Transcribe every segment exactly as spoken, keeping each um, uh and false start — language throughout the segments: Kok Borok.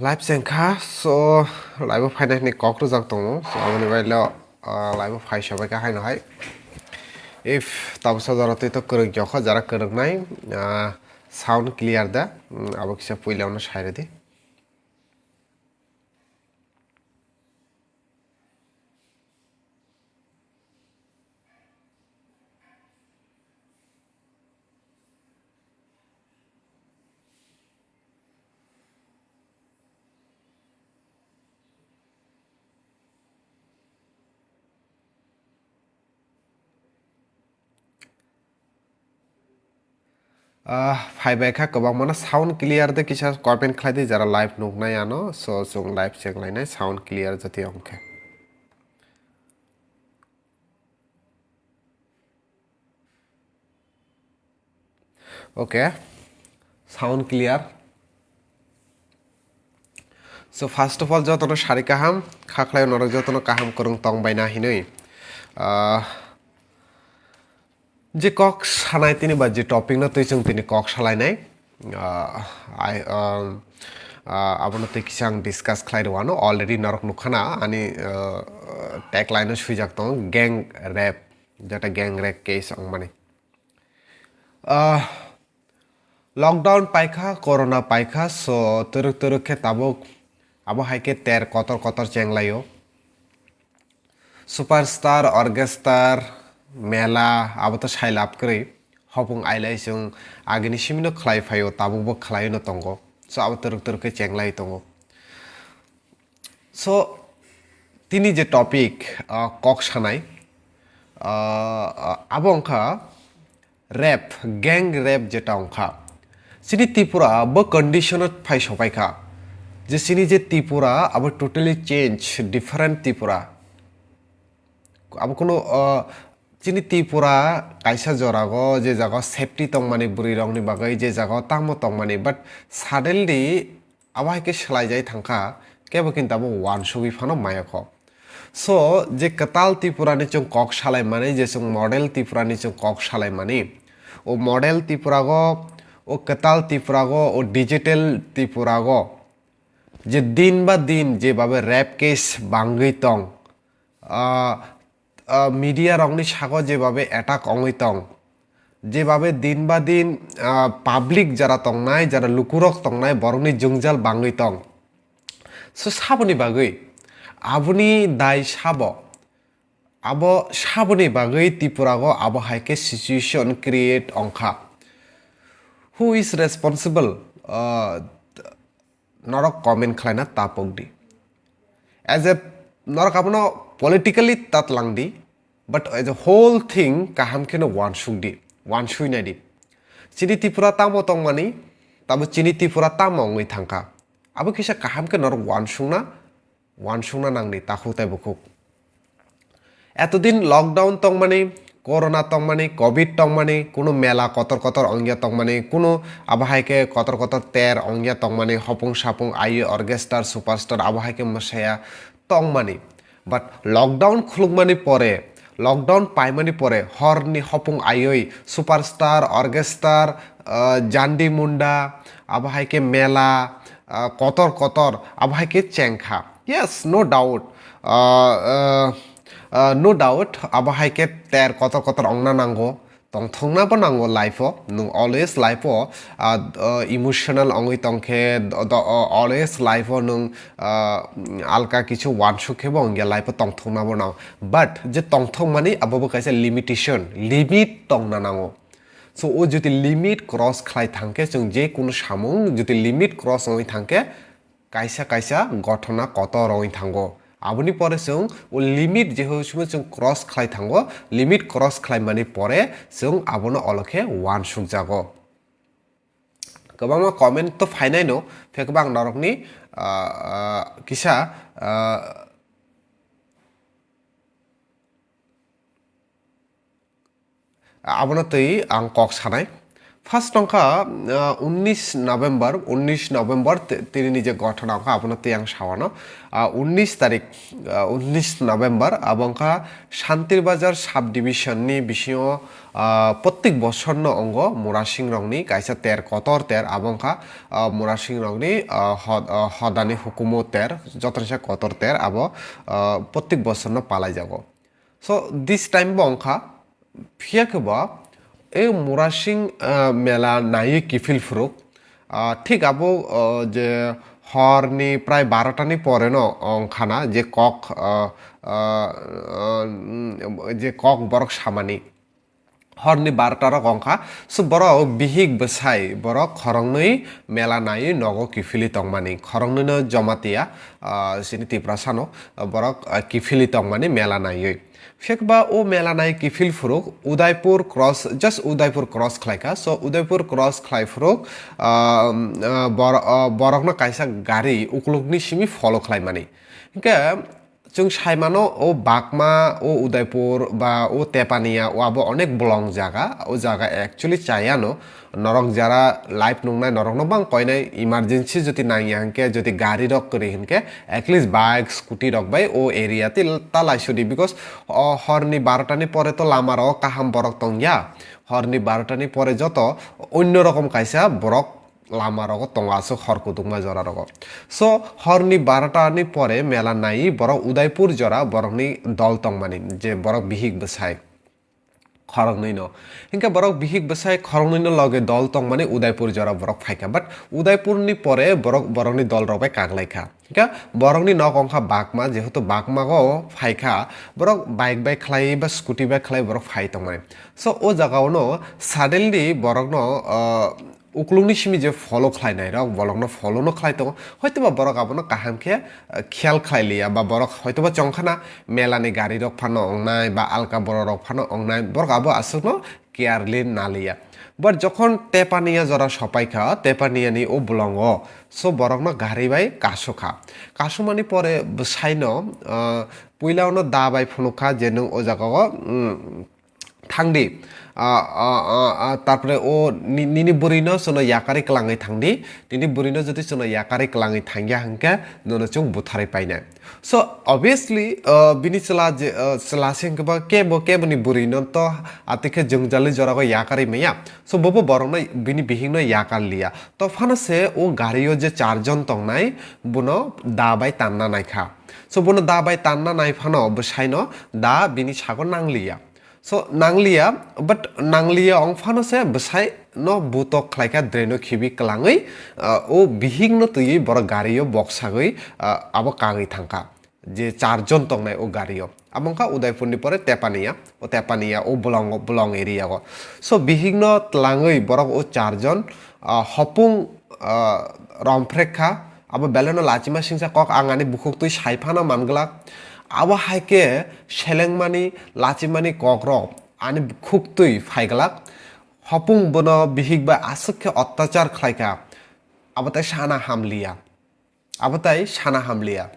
Live chengkha, so live o phaina hini kok rwjak tongo, so aboni bailo, ah, live o phai sobaikha haino hai. If tabsa jora twi to kwrwng jokha, jara kwrwngnai, ah, sound clear da, mm, abo kisa puila ono sai rwdi. Ah, phaibai kha kwbangmano sound clear de kisa comment khlai di jara live nuknai ano, so chwng live check lainai sound clear jati ongkhe. Okay, sound clear. So first of all, jotono sari kaham, kha khlai norok jotono kaham kwrwng tong bai na hinwi. Ah, je kok sanai tini ba je topic no twi chwng tini kok salainai. Ah, I, um, ah, abono twi kisa ang discuss khlai rwano, already norok nukhana ani, ah, tagline o swijak tongo gang rape, jeta gang rape case ongmani. Ah, lockdown paikha, corona paikha, so twrwk twrwk khe tabuk abo hai khe ter kotor kotor chenglaio. Superstar, orchestra, mela, abo to sai lab kwrwi. Hopung ailai chwng agini simino khlai phaio, tabukbo khlaino tongo. So abo twrwk twrwk khe chenglai tongo. So, tini je topic, ah, kok sanai, ah, ah, abo wngkha rape, gang rape jeta wngkha. Chini Tripura bo condition o phai sopaikha. Je chini je Tripura abo totally change, different Tripura. Abo kunu, ah, chini Tripura kaisa jorago je jaga safety tongmani bwrwi rokni bagwi je jaga tamo tongmani, but suddenly abo hai khe swlaijai thangkha, kebo kinto abo wansugwi phano mayokho. So, je kwtal Tripura ni chwng kok salaimani, je chwng model Tripura ni chwng kok salaimani, o model Tripura go, o kwtal Tripura go, o digital Tripura go, je din ba din je babe rape case bangwi tong, ah, ah, media rokni sago jebabe attack ongwi tong, jebabe din ba din, ah, public jara tongnai, jara lukurok tongnai, borokni jwngjal bangwi tong. So saboni bagwi, aboni dai sabo, abo saboni bagwi Tripura go abo hai khe situation create ongkha. Who is responsible? Ah, norok comment khlaina tapok di. As a norok abono politically ta tlang di, but as a whole thing kaham kheno wansuk di, wansui nai di. Chini Tripura tamo tongmani, tamo chini Tripura tamo wngwi thangkha. Abo kisa kaham khe norok wansukna, wansukna nang di takhuk tei bukhuk. Etodin lockdown tongmani, corona tongmani, covid tongmani, kunu mela kotor kotor ongya tongmani, kunu abo hai khe kotor kotor ter ongya tongmani, hopung sapung ayo orchestra, superstar abo hai khe mwsaya tongmani. But lockdown khulukmani pore, lockdown paimani pore, horni hopung ayoi superstar, orchestra, ah, jandi munda, abo hai khe mela, ah, kotor kotor, abo hai khe chengkha. Yes, no doubt. Ah, ah, ah, no doubt, abo hai khe ter kotor kotor ongna nango. Tongthokna bo nango life o. Nwng always life o, ah, ah, emotional ongwi tongkhe, do-, do-, ah, always life o nwng, ah, alka kichu wansuk khe bo wngya, life o tongthokna bo nango. But je tongthokmani abo bo kaisa limitation, limit tongna nango. So, o jodi limit cross khlai thangkhe, chwng je kunu samung jodi limit cross wngwi thangkhe, kaisa kaisa gothona kotor wngwi thango. Aboni pore chwng o limit je hosimo chwng cross khlai thango, limit cross khlaimani pore chwng abono olokhe wansukjago. Kwbangma comment to phainai no, phekba ang norokni, ah, ah, kisa, ah, abono twi ang kok sanai. First wngkha, ah, unnish November, unnish November ti-, tinini je ghotona wngkha, abono tei ang sawano. Ah, unnish tarik, ah, unnish November, abo wngkha Shantir Bazar sub division ni bisingo, ah, prottek bosorno ongo Murasing rokni kaisa ter, kotor ter, abo wngkha, ah, Murasing rokni, ah, hod-, ah, hodani hukumu ter, jotono se kotor ter, abo, ah, prottek bosorno palaijago. So, this time bo wngkha, phiya khe bo, e Murasing, ah, mela naiwi kiphil phuruk, ah, thik abo, ah, je horni prai barota ni pore no wngkha na, je kok, ah, ah, ah, mm, je kok borok samani. Horni barota rok wngkha, so borok bihik bwsai borok khoroknwi mela naiwi nogo kiphilwi tongmani, khoroknwino Jamatia, ah, chini Tiprasano, ah, borok, ah, kiphilwi tongmani mela naiwi. Phekba o mela nai kiphil phuruk Udaipur cross, just Udaipur cross khlaikha. So Udaipur cross khlai phuruk, ah, ah, bor-, ah, borokno kaisa gari ukulukni simi follow khlaimani. Hinkhe chwng saimano o Bakma, o Udaipur ba o Tepania, o abo onek bolong jaga, o jaga actually chayano. Norok jara live nungnai, norokno bang koinai emergency jodi nangya hinkhe, jodi gari rok kwrwi hinkhe, at least bike, scooty rok bai o area tei ta laisodi, because o horni barota ni pore to lama rogo kaham borok tongya, horni barota ni pore joto onno rokom kaisa borok lama rogo tongo aswk hor kutukma jora rogo. So horni barota ni pore mela naiwi borok Udaipur jora borokni dol tongmani, je borok bihik bwsai khoroknwi no. Hinkhe borok bihik bwsai khoroknwi no loge dol tongmani Udaipur jora borok phaikha. But Udaipur ni pore borok, borokni dol rok bai kaklaikha. Hinkhe borokni nok wngkha Bakma, jehetu Bakma go phaikha, borok bike bai khlai ba scooty bai khlai borok phai tongmani. So o jaga o no suddenly borok no, ah, ukulukni simi je follow khlainai rok, borokno follow no khlai tongo. Hoitoba borok abono kaham khe, eh, khiyal khlai liya, ba borok hoitoba chongkhana melani gari rok phano wngnai, ba alka borok rok phano wngnai, borok abo aswkno carely na liya. But jokhon Tepania jora sopai kha, Tepania ni o bolongo, so borokno gari bai kasu kha. Kasumani pore bwsaino, ah, puila ono da bai phunuk kha je nwng o jaga o, mm, thangdi, ah, ah, ah, ah, tarpore o ni-, nini bwrwino chwngno yakarwi kwlangwi thangdi, nini bwrwino jodi chwngno yakarwi kwlangwi thangya hwnkhe nono chwng butharwi painai. So, obviously, ah, bini chwla je, ah, chwla se hwnkhe ba kebo, keboni bwrwino to atikhe jwngjalni jorago yakarwi manya. So, bobo borokno bini bihikno yakar liya. To phano se o gario je charjon tongnai, bono da bai tanna naikha. So, bono da bai tanna nai phano bwsaino da bini sago nangliya. So, nangliya, but nangliya wng phano se bwsai no butok khlaikha, draino khibi kwlangwi, ah, o bihik no twiwi borok gario boksagwi, ah, abo kagwi thangkha. Je charjon tongnai o gario. Amo wngkha Udaipur ni pore Tepania, o Tepania, o bolong, bolong area o. So, bihik no twlangwi borok o charjon, ah, hopung, ah, romphrekha, abo belai no lachima singsa kok ang ani bukhuk twi sai phano manglak. Abo hai khe selengmani, lachimani kok rok ani bukhuk twi phaiglak. Hopung bono bihik bai aswk khe ottachar khlaikha. Abo tai sana hamliya. Abo tai sana hamliya.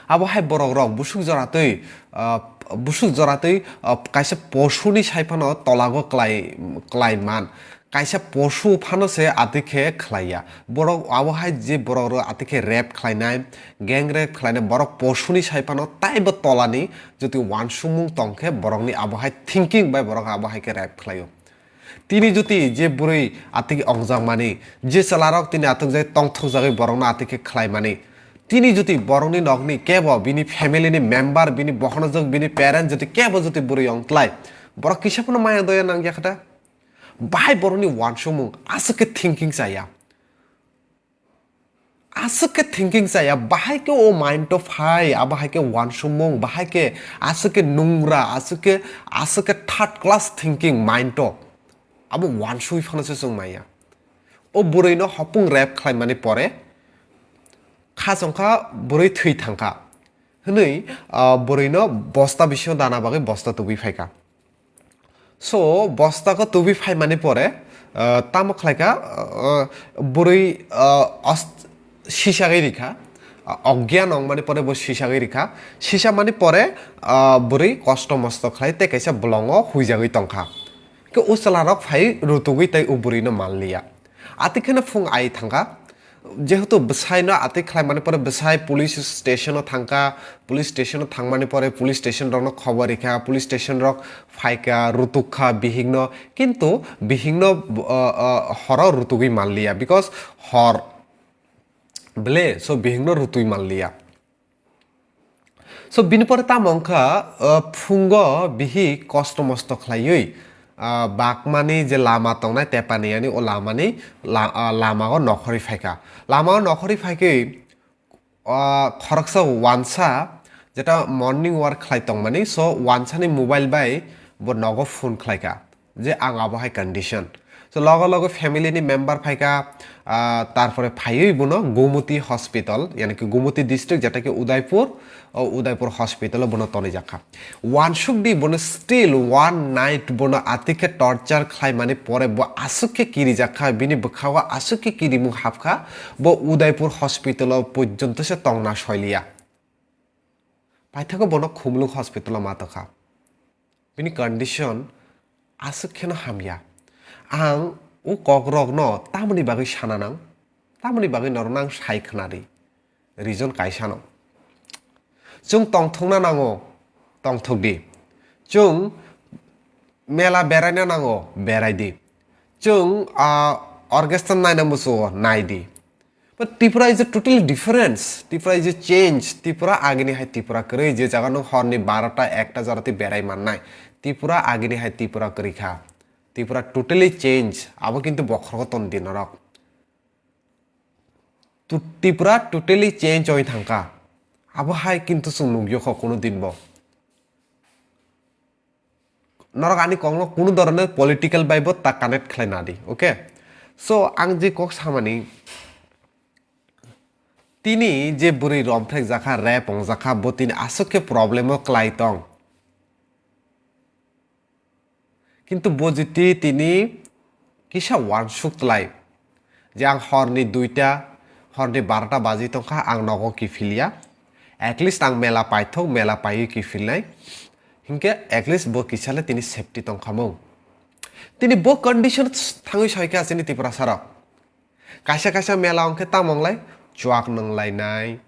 Abo hai borok rok busuk jora twi, ah, busuk jora twi, ah, kaisa posuni sai phano tolago klai, klai man. Kaisa posu phano se atwi khe khlaiya. Borok abo hai je borok rok atwi khe rape khlainai, gang rape khlainai, borok posuni sai phano taibo tolani jodi wansukmung tong khe borokni abo hai thinking bai borok abo hai khe rape khlaio. Tini jodi je bwrwi atwi ongjakmani, je chwlarok tini atwkjagwi tongthokjagwi borokno atwi khe khlaimani, tini jodi borokni nokni kebo bini family ni member, bini bokhonojwk, bini parent jodi kebo jodi bwrwi ongtlai, borok kisa phano maya doya nangya khe ta? Bahai borokni wansukmung aswk khe thinking chaya. Aswk khe thinking chaya, bahai khe o mind o phai, abo hai khe wansukmung, bahai khe aswk khe nungra, aswk khe, aswk khe third class thinking mind o. Abo wansui phano se chwng maya. O bwrwi no hopung rape khlaimani pore, kha chongkha bwrwi thwi thangkha. Hwnwi, ah, bwrwi no bosta bisingo dana bagwi bosta tubui phaikha. So, bosta ko tubui phaimani pore, ah, tamo khlaikha, ah, bwrwi, ah, ost-, sisagwi rikha, ah, ogyan wngmani pore bo sisagwi rikha, sisamani pore, ah, bwrwi kosto mosto khlai tei kaisa bolongo huijagwi tongkha. Ke o chwla rok phai rutugwi tei o bwrwi no manliya. Ati kheno phung ai thangkha, jehetu bwsai no ati khlai mani pore bwsai police station o thangkha, police station o thangmani pore police station rok no khobor rikha, police station rok phaikha, rutukha bihik no, kintu bihik no, uh, uh, horo rutugwi manliya, because hor ble, so bihik no rutwi manliya. So bini pore tamo wngkha, uh, phungo bihik kosto mosto khlaiwi, uh, bakmani je lama tongnai tepani yani o lamani la-, uh, lamao nokhorwi phaikha. Lamao nokhorwi phaikhe, uh, khoroksa wansa jeta morning work khlai tongmani, so wansani mobile bai bo nogo phone khlaikha. Je ang abo hai condition. So logo logo family ni member phaikha, ah, tarpore phaiwi bono Gumuti Hospital, yani ki Gumuti district, jeta ki Udaipur, o Udaipur hospital o bono tonijak kha. Wansuk di bono still one night bono atikhe torture khlai mani pore bo aswk khe kirijak kha, bini bwkha o aswk khe kirimung hap kha, bo Udaipur hospital o porjonto se tongna soiliya. Paithago bono Khumulwng hospital o ma tokha. Bini condition aswk kheno hamya. Ang o kokrokno tamoni bagwi sana nang, tamoni bagwi norokno ang sai khna di. Reason kaisano. Chwng tongthokna nango, tongthok di. Chwng mela beraina nango, berai di. Chwng, ah, orchestra naina muchungo, nai di. But Tripura is a totally difference. Tripura is a change. Tripura agini hai Tripura kwrwi, je jaga nwng horni barota ekta jora twi berai mannai. Tripura agini hai Tripura kwrwi kha. Tripura totally change. Abo kintu bokhorogo ton di norok. Tu-, Tripura totally change oi thangkha. Abo hai kintu chwng nukyo kho kunu din bo. Norok ani kokno kunu dhoroner political bai bo ta connect khlai na di, okay? So, ang je kok samani, tini je bwrwi romphek jakha, rape wng jakha, bo tini aswk khe problem o klai tong. Kintu bo jiti tini kisa wansuk tlai. Je ang horni duita, horni barota baji tongkha, ang nogo kiphilya. At least ang mela paithok, mela paiwi kiphilnai. Hinkhe at least bo kisale tini safety tongkhamung. Tini bo condition thangwi soikha chini Tiprasa rok. Kaisa kaisa mela hwnkhe tamo wnglai, chuak nwnglainai,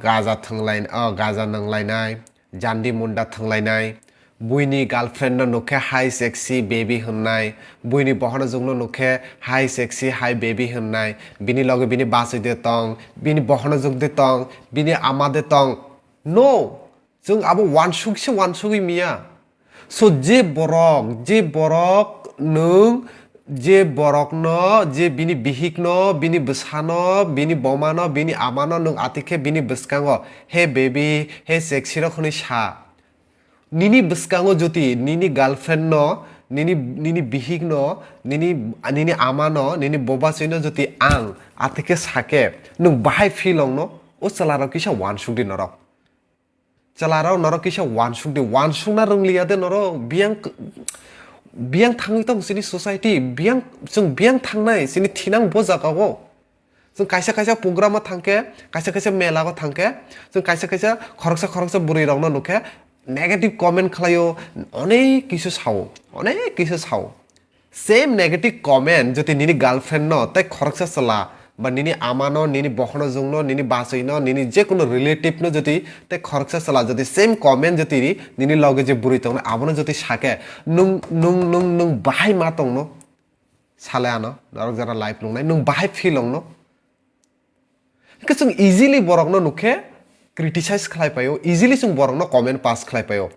gaja thwnglai-, o, gaja nwnglainai, jandi munda thwnglainai, buini girlfriend no nukhe hi sexy baby hwnnai, buini bohonojwk no nukhe hi sexy hi baby hwnnai, bini loge bini bachwi de tong, bini bohonojwk de tong, bini ama de tong. No! Chwng abo wansuk se wansugwi miya. So je borok, je borok nwng, je borokno, je bini bihikno, bini bwsano, bini bomano, bini amano nwng atikhe bini bwskango, "Hey baby, hey sexy" rok hwnwi sa. Nini bwskango jodi nini girlfriend no, nini, nini bihikno, nini, nini amano, nini bobaswino jodi ang atikhe sake, nwng bahai feel ongno, o chwlarok kisa wansuk di norok. Chwlarok norok kisa wansuk di, wansukna rwngliya de norok, biyang, biyang thangwi tong chini society, biyang, chwng biyang thangnai, chini thinang bo jaga o. Chwng kaisa kaisa program o thangkhe, kaisa kaisa mela o thangkhe, chwng kaisa kaisa khoroksa khoroksa bwrwi rokno nukhe, negative comment khlaio, onek kisu sao, onek kisu sao. Same negative comment jodi nini girlfriend no tei khoroksa chwla ba nini ama no, nini bohono jwng no, nini bachwi no, nini jekunu relative no jodi tei khoroksa chwla jodi same comment jodi ri, nini loge je bwrwi tongnai abono jodi sake, nung, nung, nung, nung bahai ma tongno? Sale ano, norok jara live nungnai, nung bahai feel ongno? Hwnkhe chwng easily borokno nukhe criticize khlai paio, easily chwng borokno comment pass khlai paio.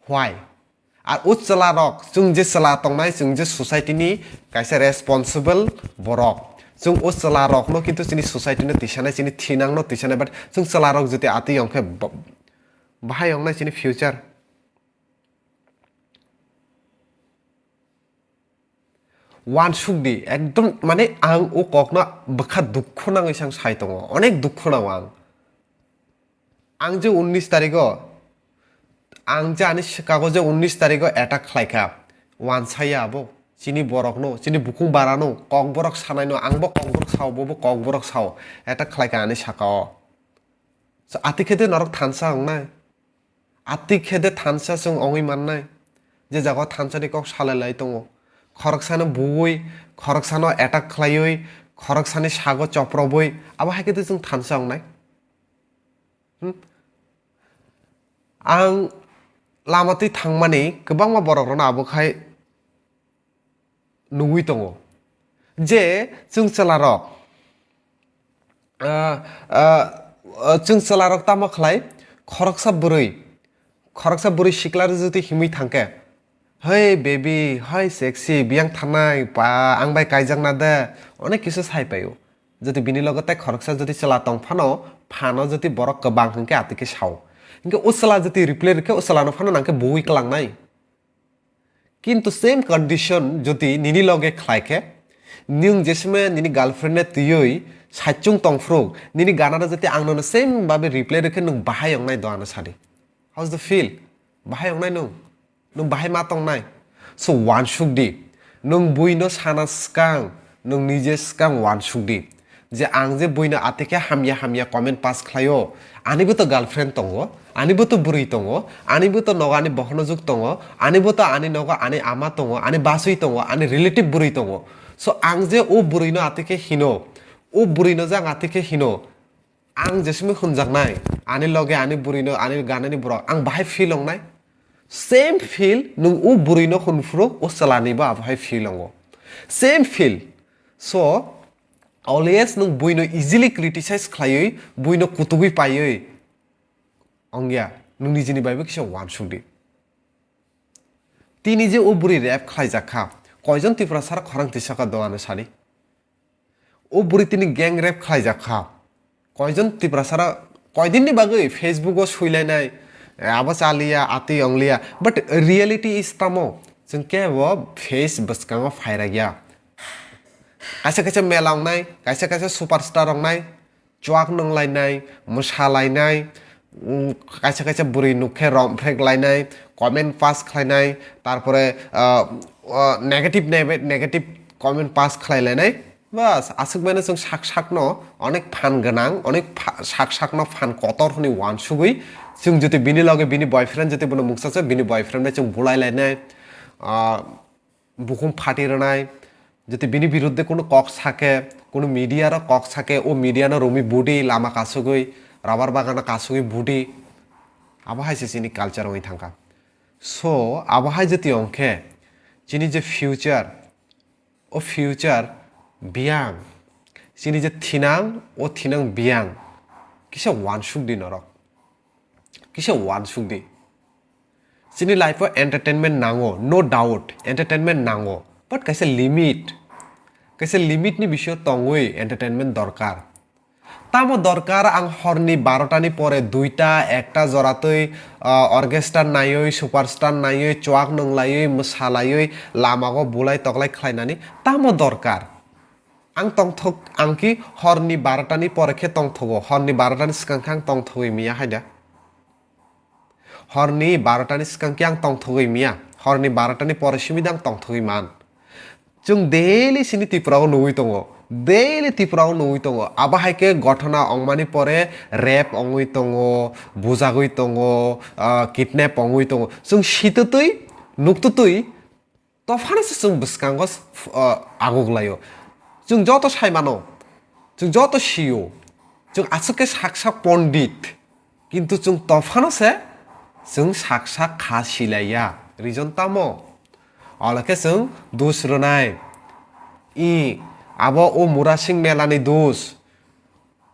Why? Ar o chwla rok, chwng je chwla tongnai, chwng je society ni kaisa responsible borok, chwng o chwla rokno kintu chini society no tisanai, chini thinang no tisanai, but chwng chwla rok jodi atwi ongkhe ba-, bahai ongnai chini future. Wansuk di, ekdom, mane, ang o kokno bwkha dukhu nangwi sang sai tongo, onek dukhu nango ang. Ang je unnish tarigo, ang je ani swkago je unnish tarigo attack khlaikha, wansaya abo, chini borokno, chini bukung barano, kokborok sanaino, angbo kokborok sao, bobo kokborok sao, attack khlaikha ani sakao. So, ati khe de norok thansa wngnai? Ati khe de thansa chwng ongwi mannai? Je jaga o thansa ni kok salai lai tongo, khoroksano buwi, khoroksano attack khlaiwi, khoroksani sago choprobwi, abo hai khe twi chwng thansa wngnai. Hmm? Ang lama twi thangmani kwbangma borok rokno abo khai nugwi tongo je chwng chwla rok, ah, ah, ah, chwng chwla rok tamo khlai, khoroksa bwrwi, khoroksa bwrwi sikla rok jodi himwi thangkhe, "Hey baby, hey sexy, biyang thanai pa, ang bai kaijakna de?" Onek kisa sai paio. Jodi bini loge tei khoroksa jodi chwla tong phano, phano jodi borok kwbang hwnkhe atwkhe sao. Hinkhe o chwla jodi reply rwkhe o chwlano phano nangkhe buwi kwlangnai. Kintu same condition jodi nini loge khlai khe, nwng jesme nini girlfriend ne twiwi saichung tong phuru, nini ganano jodi ang nono same babe reply rwkhe nwng bahai wngnai do ano sadi. How's the feel? Bahai wngnai nwng? Nwng bahai ma tongnai? So wansuk di. Nwng buino sana swkang, nwng nije swkang wansuk di. Je ang je buino atikhe hamya hamya comment pass khlaio, anibo to girlfriend tongo, anibo to bwrwi tongo, anibo to nogo ani bohonojwk tongo, anibo to ani nogo ani ama tongo, ani baswi tongo, ani relative bwrwi tongo. So ang je o bwrwino atikhe hino, o bwrwino je ang atikhe hino, ang jesimi hunjaknai, ani loge ani bwrwino, ani ganani borok, ang bahai feel ongnai. Same feel, nwng o bwrwino hun phuru o chwlanibo abohai feel ongo. Same feel. So, always nwng buino easily criticize khlaiwi, buino kutugwi paiwi ongya, nwng nijini baibo kisa wansuk di. Tini je o bwrwi rape khlaijak kha, koijon Tiprasa rok khorang tisa kha do ano sadi? O bwrwi tini gang rape khlaijak kha, koijon Tiprasa rok koidinni bagwi Facebook o suilainai, eh, abo chaliya, atwi ongliya, but reality is tamo, chwng kebo face bwskango phairagya. Kaisa kaisa mela ongnai, kaisa kaisa superstar ongnai, chuak nunglainai, mwsalainai, mm, kaisa kaisa bwrwi nukkhe romphreklainai, comment pass khlainai, tarpore, ah, ah, negative nebe-, negative comment pass khlailainai. Bas, aswk mano chwng sak sakno onek phan gwnang, onek pha-, sak sakno phan kotor hwnwi wansugwi, chwng jodi bini loge bini boyfriend jodi bono mungsa se bini boyfriend bai chwng bulailainai, ah, bukhum phati rwnai, jodi bini biruddhe kunu kok sake, kunu media ro kok sake, o media no romwi budi lama kasugwi, rubber bagano kasugwi budi, abo hai se chini culture wngwi thangkha. So, abo hai jodi ongkhe, chini je future, o future biyang, chini je thinang, o thinang biyang, kisa wansuk di norok. Kisa wansuk di. Chini life o entertainment nango, no doubt, entertainment nango. But kaisa limit, kaisa limit ni bisingo tongwi entertainment dorkar. Tamo dorkar ang horni barota ni pore duita, ekta joratwi, ah, orchestra naiwi, superstar naiwi, chuak nunglaiwi, mwsalaiwi, lamago bulai toklai khlainani tamo dorkar? Ang tongthok, ang ki horni barota ni pore khe tongthogo, horni barota ni swkang khe ang tongthogwi miya hai da. Horni barota ni swkang khe ang tongthogwi miya, horni barota ni pore simi da ang tongthogwi man. Chwng daily sini Tripura o nugwi tongo, daily Tripura o nugwi tongo. Abo hai khe gothona ongmani pore rape ongwi tongo, bujagwi tongo, ah, kidnap ongwi tongo. Chwng situtwi, nuktutwi, to phano se chwng bwskango, ah, aguk laio. Chwng joto sai mano, chwng joto sio, chwng aswk khe sak sak pondit. Kintu chwng to phano se chwng sak sak kha silaiya. Reason tamo? Olo khe chwng dus rwnai. I, abo o Murasing mela ni dus.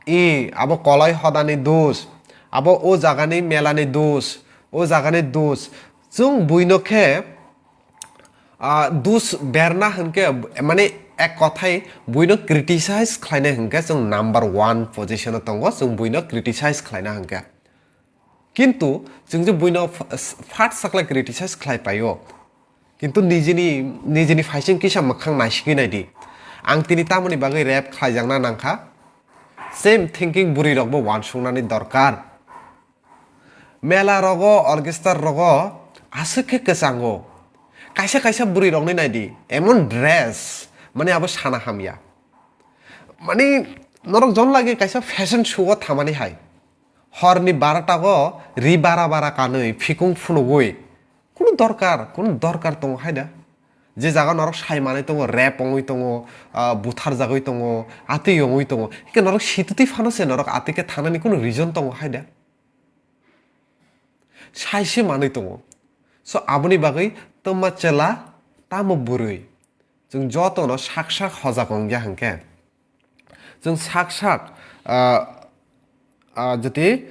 I, abo Koloi hoda ni dus. Abo o jaga ni mela ni dus. O jaga ni dus. Chwng buino khe, ah, dus berna hwnkhe, mane ek kothai buino criticize khlaina hwnkhe chwng number one position o tongo, chwng buino criticize khlaina hwnkhe. Kintu chwng je buino ph-, phat saklai criticize khlai paio. Kintu nijini, nijini phaising kisa mwkhang naisigwi naidi. Ang tini tamoni bagwi rape khlaijakna nangkha. Same thinking bwrwi rokbo wansuknani dorkar. Mela rogo, orchestra rogo aswk khe kwchango. Kaisa kaisa bwrwi rokni naidi, emon dress, mane abo sana hamya. Mane norok jon lagi kaisa fashion show o thamani hai. Horni barota go ri bara bara kanwi, phikung phunugwi, Kuno dorkar, kuno dorkar tongo hai da. Je jaga norok sai manwi tongo, rape wngwi tongo, ah, butharjagwi tongo, atwi wngwi tongo, hike norok situtwi phano se norok atwi khe thangnani kuno reason tongo hai da. Sai se manwi tongo. So, aboni bagwi twma chwla, tamo bwrwi, chwng jotono sak sak hojak wngya hwnkhe, chwng sak sak, ah, ah, jodi,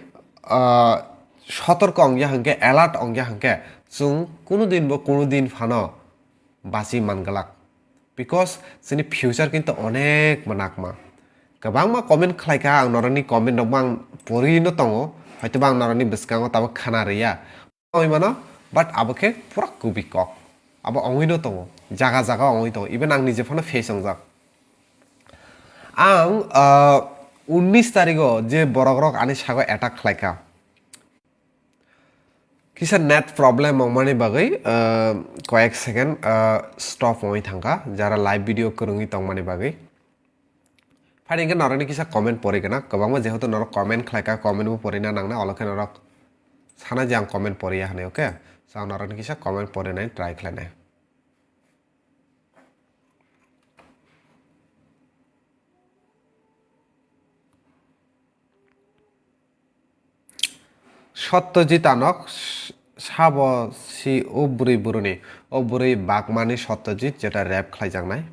ah, sotorko wngya hwnkhe, alert wngya hwnkhe, chwng kuno din bo kuno din phano bachi man glak. Because chini future kintu onek manakma. Kwbangma comment khlai kha, ang norokni comment rokbo ang pori no tongo, hoitoba ang norokni bwskango tabuk khana rwya. Oi mano, but abo khe pura kubui kok. Abo ongwi no tongo, jaga jaga ongwi tongo, even ang nije phano face wngjak. Ang, ah, unnis tarigo je borok rok ani sago attack khlai kha, kisa net problem wngmani bagwi, ah, koyek second, ah, stop wngwi thangkha, jara live video kwrwngwi tongmani bagwi. Phai hwnkhe norokni kisa comment pori gana, kwbangma jehetu norok comment khlai kha, comment bo porina nangna, olokhe norok sana je ang comment poriya hwnwi, okay? So ang norokni kisa comment porinai try khlainai. Satyajit Anok, s-, sabo si o bwrwi buruni, o bwrwi bagmani Satyajit jeta rape khlaijaknai.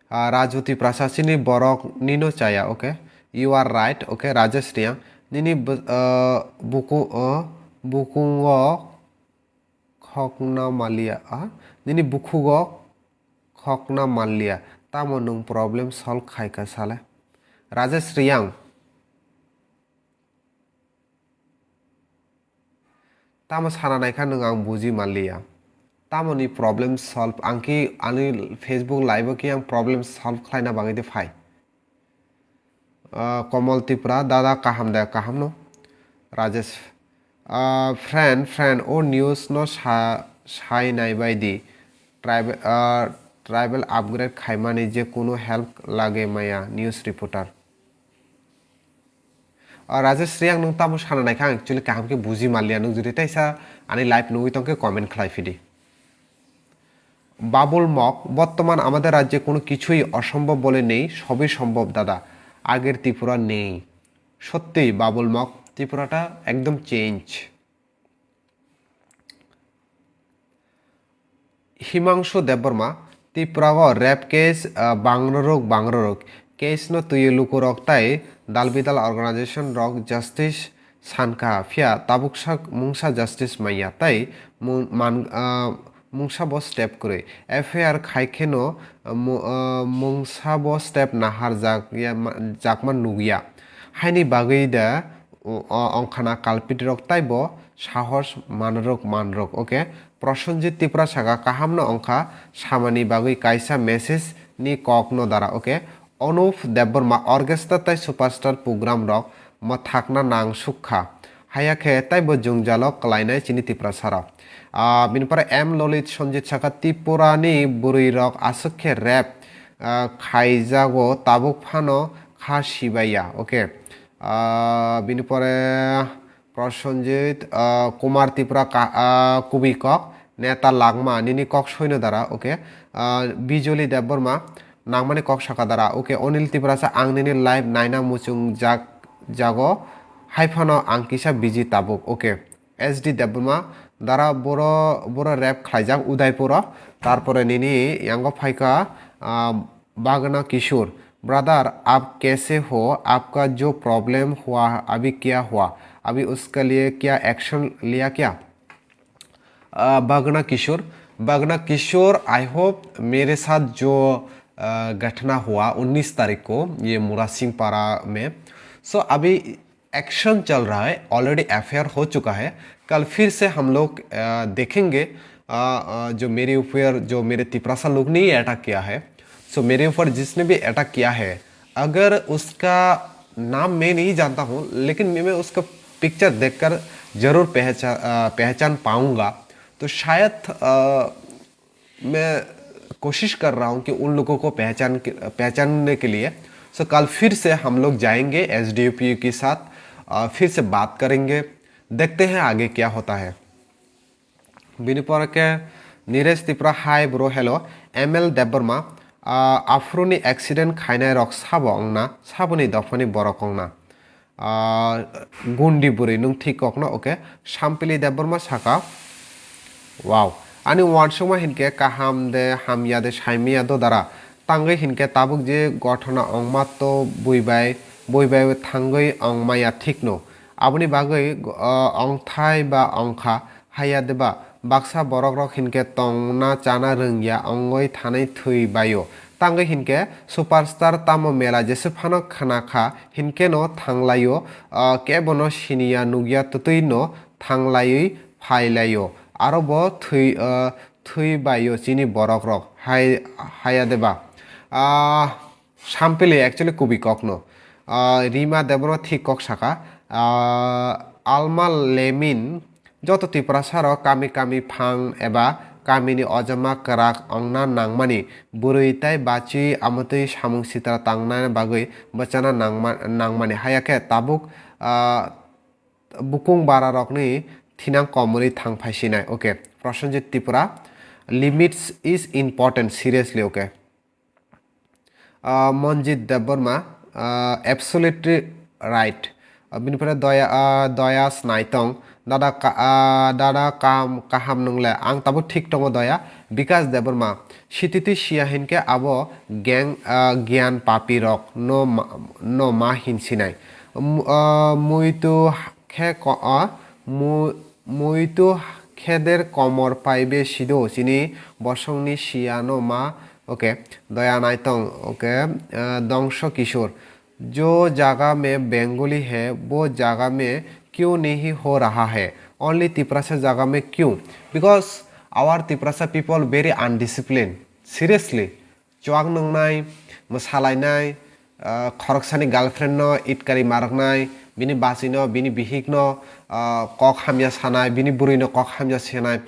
Ah, Raju Tiprasa chini borok nino chaya, okay? You are right, okay? Rajesh Riang, nini bu-, ah, buku-, ah, bukungo khokna manliya, ah? Nini bukhugo khokna manliya. Tamo nwng problem solve khaika sale? Rajesh Riang. Tamo sana naikha nwng ang buji manliya. Tamoni problem solve ang ki ani Facebook live o ki ang problem solve khlaina bagwi de phai. Ah, Komol Tripura, dada kaham de, kaham no? Rajesh, ah, friend, friend, o news no sa-, sai nai bai di. Tribal, ah, tribal upgrade khaimani je kuno help lage maya, news reporter. Ah, Rajesh Riang, nwng tamo sana naikha, ang actually kaham khe buji manliya, nwng jodi teisa ani live nugwi tongkhe comment khlai phidi. Babul Mog, বর্তমান আমাদের রাজ্যে কোনো কিছুই অসম্ভব বলে নেই, সবই সম্ভব দাদা, আগের ত্রিপুরা নেই। সত্যি বাবুল মগ, ত্রিপুরাটা একদম চেঞ্জ। হিমাংশু দেববর্মা, ত্রিপুরাগো rape case, ah, bangrorok, bangrorok. Case no twiwi lukurok tai dalbidal organization rok justice sankha, phiya tabuksa mungsa justice manya tai mung-, man, ah, mungsa bo step kwrwi. F I R khai kheno, ah, mu-, ah, mungsa bo step nahar jak ya ma-, jakma nugya. Haini bagwi da o, o, ongkhana culprit rok taibo sahos manrok manrok, okay? Prosenjit Tripura saka, kaham no ongkha, samani bagwi kaisa message ni kok no dara, okay? Anup Debbarma, orchestra tai superstar program rok mwthakna nang sukha. Haya khe taibo jwngjalo kwlainai chini Tiprasa rok. Ah, bini pore M Lolit Sanjit saka, Tripura ni bwrwi rok aswk khe rape, ah, khaijago, tabuk phano kha sibaiya, okay. Ah, bini pore Prosenjit, ah, Kumar Tripura ka-, ah, kubui kok, Neta Langma, nini kok soino dara, okay. Ah, Bijoli Debbarma, nangmani kok saka dara, okay. Onil Tiprasa, ang nini live naina muchung jak, jago, hai phano ang kisa busy tabuk, okay. S D Debbarma, dara boro, boro rape khlaijak Udaipuro, tarpore nini yango phaikha, ah, Bagna Kishore, brother, आप कैसे हो? आपका जो problem हुआ, अभी क्या हुआ? अभी उसके लिए क्या action लिया क्या? अ, Bagna Kishore, Bagna Kishore, I hope मेरे साथ जो, अ, घटना हुआ उन्नीस तारीख को, ये मुरासिंग पारा में, so अभी एक्शन चल रहा है, already F I R हो चुका है। कल फिर से हम लोग, अ, देखेंगे, अ, अ, जो मेरे ऊपर, जो मेरे तिपरासा लोग ने अटैक किया है, so मेरे ऊपर जिसने भी अटैक किया है, अगर उसका नाम मैं नहीं जानता हूँ, लेकिन मैं, मैं उसका पिक्चर देखकर ज़रूर पहचा-, अ, पहचान पाऊँगा। तो शायद, अ, मैं कोशिश कर रहा हूँ कि उन लोगों को पहचान के, पहचानने के लिए। So, कल फिर से हम लोग जाएंगे S D P O के साथ, अ, फिर से बात करेंगे, देखते हैं आगे क्या होता है। Bini pore khe Niresh Tripura, hai bro, hello. M L Debbarma, ah, aphuru ni accident khainai rok sabo wngna, saboni dophani borok wngna? Ah, gundi bwrwi, nwng thik kokno, okay. Sampili Debbarma saka, wow. Ani uansukma hinkhe kaham de, hamya de, saimaya do dara. Tangwi hinkhe tabuk je gothona wngma to bui bai, bui bai thangwi wngmaya thikno. Aboni bagwi, ah, wngthai ba wngkha, haya de ba? Baksa borok rok hinkhe tongna chana rwngya wngwi thanai thwi baio. Tangwi hinkhe superstar tamo mela jese phano khna kha, hinkhe no thanglaio, ah, kebono siniya nukya twtwi no thanglaiwi phailaio. Aro bo thwi, ah, thwi baio chini borok rok. Hai, haya de ba? Ah, Sampili actually kubui kokno. Ah, Rima Debbarma thik kok saka. Ah, Alma Lemin, joto Tiprasa rok kami kami phang eba kamini ojama kwrak wngna nangmani, bwrwi tai bachi amotwi samung sitra tangna bagwi bwchana nangma-, nangmani. Haya khe tabuk, ah, bukung bara rokni thinang komorwi thang phaisinai. Okay, Prosenjit Tripura, limits is important, seriously, okay. Ah, Monjit Debbarma, ah, absolutely right. Ah, bini pore Doya, ah, Doya Snaitong, dada ka-, ah, dada kam kaham nungle, ang tabuk thik tongo Doya. Bikash Debbarma, sititwi siya hinkhe abo gang, ah, gyan papi rok no ma, no ma hinsinai. Mu-, ah, muitu khe ko-, ah, mu-, muitu kheder komor paibe sido chini bosongni siya no ma. Okay, Doya Naitong, okay, ah, Dongso Kishore. जो जगह में बंगाली है, वो जगह में क्यों नहीं हो रहा है? Only Tiprasa जगह में क्यों? Because our Tiprasa people very undisciplined. Seriously. Chuak nungnai, mwsalainai, ah, khoroksani girlfriend no itkari maroknai, bini bachwi no, bini bihik no, ah, kok hamya sanai, bini bwrwi no kok hamya sanai.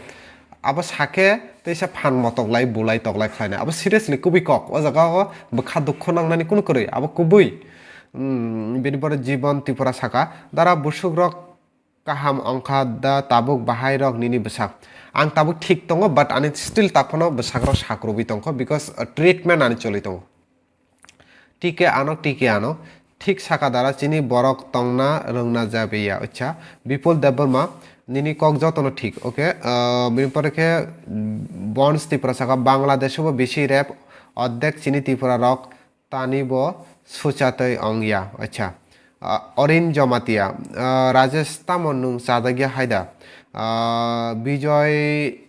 Abo sakhe teisa phan motok lai, bulai toklai khlainai. Abo seriously kubui kok. O jaga o bwkha dukhu nangnani kunu kwrwi. Abo kubui. Hmm, bini pore Jibon Tripura saka, dara busuk rok kaham wngkha da tabuk bahai rok nini bwsak. Ang tabuk thik tongo, but ani still taphano bwsak rok sakrubui tongkho because, uh, treatment ani choli tongo. Tike ano, tike ano. Thik saka dara chini borok tongna rwngna jabiya. Acha, Bipul Debbarma, nini kok jotono thik. Okay, uh, bini pore khe, mm, Bons Tripura saka Bangladesh bo bisi rep, ordek chini Tripura rok tani bo suchatwi wngya. Acha, uh, Orin Jamatia, uh, Rajesh tamo nwng chadagya haida? Uh, Bijoy,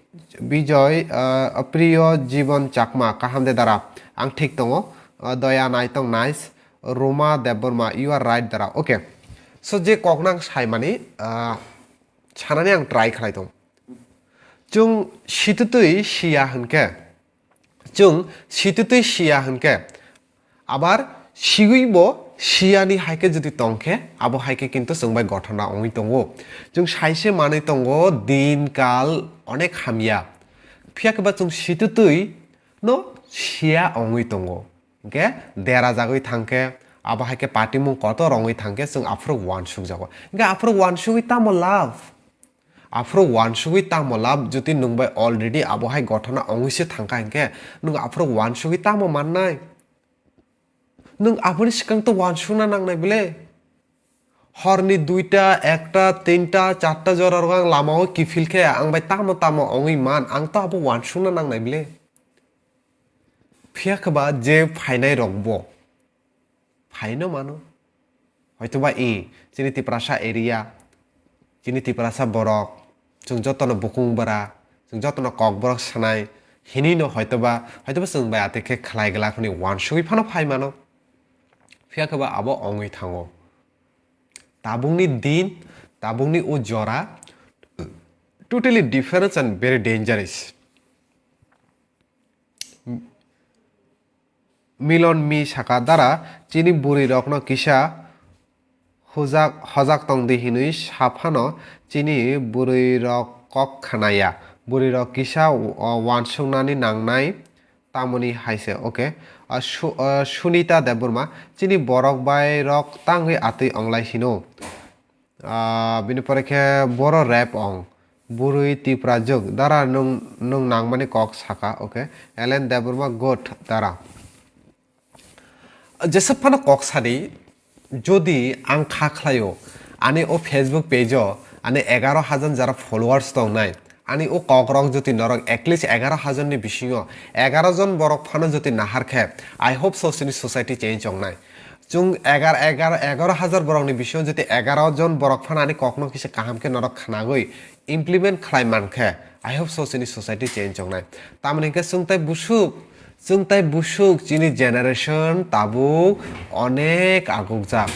Bijoy, uh, Priyo Jibon Chakma, kaham de dara? Ang thik tongo. Uh, Doya Naitong, nice. Ruma Debbarma, you are right dara. Okay. So je koknang saimani, ah, sanani ang try khlai tong. Chwng situtwi siya hwnkhe, chwng situtwi siya hwnkhe, abar siwi bo siyani haikhe jodi tongkhe, abo haikhe kintu chwng bai gothona wngwi tongo. Chwng saise manwi tongo, din kal onek hamya. Phiya khe ba chwng situtwi no siya wngwi tongo. Hingke dera jagwi thangkhe, abo hai khe patimung kotor wngwi thangkhe, chwng aphuru uansukjago. Hingke aphuru uansugwi tamo lab? Aphuru uansugwi tamo lab, jodi nwng bai already abo hai gothona wngwi se thangkha hingke, nwng aphuru uansugwi tamo mannai? Nwng aboni swkang to uansukna nangnai bile? Horni duita, ekta, tinta, charta jora rogo ang lamao kiphil khe, ang bai tamo tamo wngwi man, ang to abo uansukna nangnai bile? Phiya khe ba je phainai rok bo phaino mano. Hoitoba i chini Tiprasa area, chini Tiprasa borok, chwng jotono bukung bwra, chwng jotono kok borok sanai, hinino hoitoba, hoitoba chwng bai atwi khe khlai glak hwnwi uansugwi phano phai mano. Phiya khe ba abo wngwi thango. Tabukni din, tabukni o jora totally different and very dangerous. Milon mi saka dara chini bwrwi rokno kisa hojak, hojak tong di hinwi sa phano chini bwrwi rok kok khna ya. Bwrwi rok kisa, o, uansuknani nangnai tamoni hai se, okay? A, Su-, a, Sunita Debbarma, chini borok bai rok tangwi atwi onglai hino. Ah, bini pore khe boro rap ong. Bwrwi Tiprajwk dara nwng, nwng nangmani kok saka, okay. Ellen Debbarma, good dara. Jeswk phano kok sadi, jodi ang kha khlaio, ani o Facebook page o ani egaro hajar jara followers tongnai, ani o kokrok jodi norok at least egaro hajar ni bisingo egaro jon borok phano jodi nahar khe, I hope so chini society change wngnai. Chwng egar, egar, egaro hajar borokni bisingo jodi egaro jon borok phano ani kokno kisa kaham khe norok khnagwi implement khlai man khe, I hope so chini society change wngnai. Tamoni hwnkhe chwng tai busuk, chwng tai busuk chini generation tabuk onek agukjak.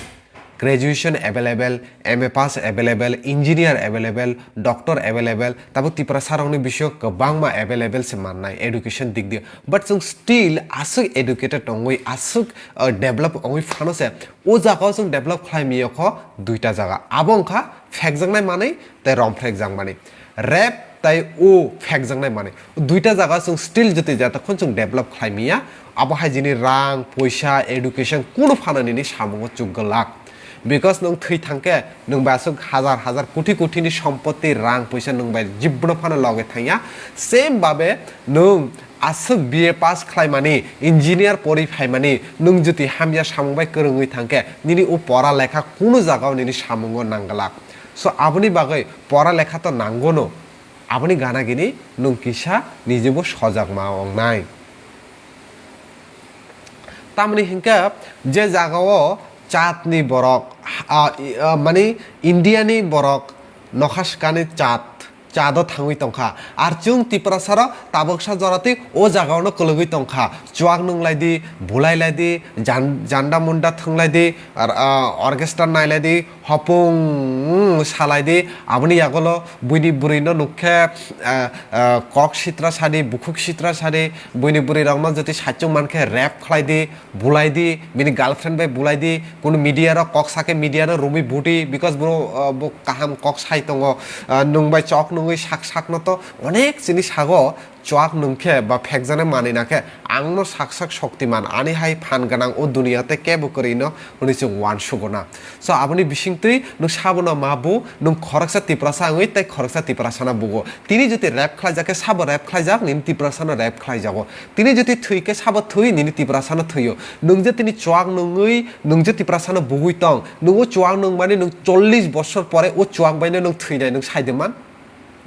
Graduation available, M A pass available, engineer available, doctor available, tabuk Tiprasa rokni bisingo kwbangma available se mannai education dik dio. But chwng still aswk educated wngwi, aswk, uh, develop wngwi phano se, o jaga o chwng develop khlai miyo kho duita jaga. Abo wngkha phekjaknai manwi tei romphrekjak manwi. Rap tei o phekjaknai manwi. Duita jaga chwng still jotoi jata khon chwng develop khlai miya. Abo hai jini rang, poisa, education kunu phano nini samungo chukgwlak. Because nwng thwi thangkhe, nwng bai aswk hajar hajar koti koti ni sompoti, rang poisa nwng bai jibbono phano loge thangya. Same babe nwng aswk B A pass khlaimani, engineer pori phaimani, nwng jotoi hamya samung bai kwrwngwi thangkhe, nini o pora lekha kunu jagao nini samungo nangglak. So, aboni bagwi pora lekha to nangono, aboni gana gini nwng kisa nijebo sojak ma wngnai. Tamoni hinkhe je jagao chatni borok, a, i, a, mani India ni borok nokha swkani chat, chado thangwi tongkha. Ar chwng Tiprasarok tabuksa joratwi o jagaono kwlwgwi tongkha. Chuak nunglaidi, bulailaidi, jan-, janda munda thwnglaidi, ar, a, orchestra nailaidi, hopung, mm, salaidi, aboni yagolo buini bwrwino nukkhe, a, a, kok sitra sadi, bukhuk sitra sadi, buini bwrwirokno jotoi saichung mankhe rape khlaidi, bulaidi, bini girlfriend bai bulaidi, kunu media rok kok sakhe media no rumwi budi, because bro, uh, bo kaham kok sai tongo, uh, nwng bai chok nungwi sak sakno to onek chini sago, chuak nungkhe ba phekjana manwi nakhe angno sak sak shoktiman, ani hai phan gwnang o duniya tei kebo kwrwino hwnwi chwng uansukgo na. So aboni bisingtwi nwng sabono ma bu, nwng khoroksa Tiprasa wngwi tei khoroksa Tiprasano bugo. Tini jotoi rape khlaijak khe sabo rape khlaijak, nini Tiprasano rape khlaijago. Tini jotoi thwi khe sabo thwi, nini Tiprasano thwio. Nwng je tini chuak nungwi, nwng je Tiprasano bugwi tong, nwng o chuak nungmani nwng chollish bosor pore o chuak baino nwng thwinai nwng saide man?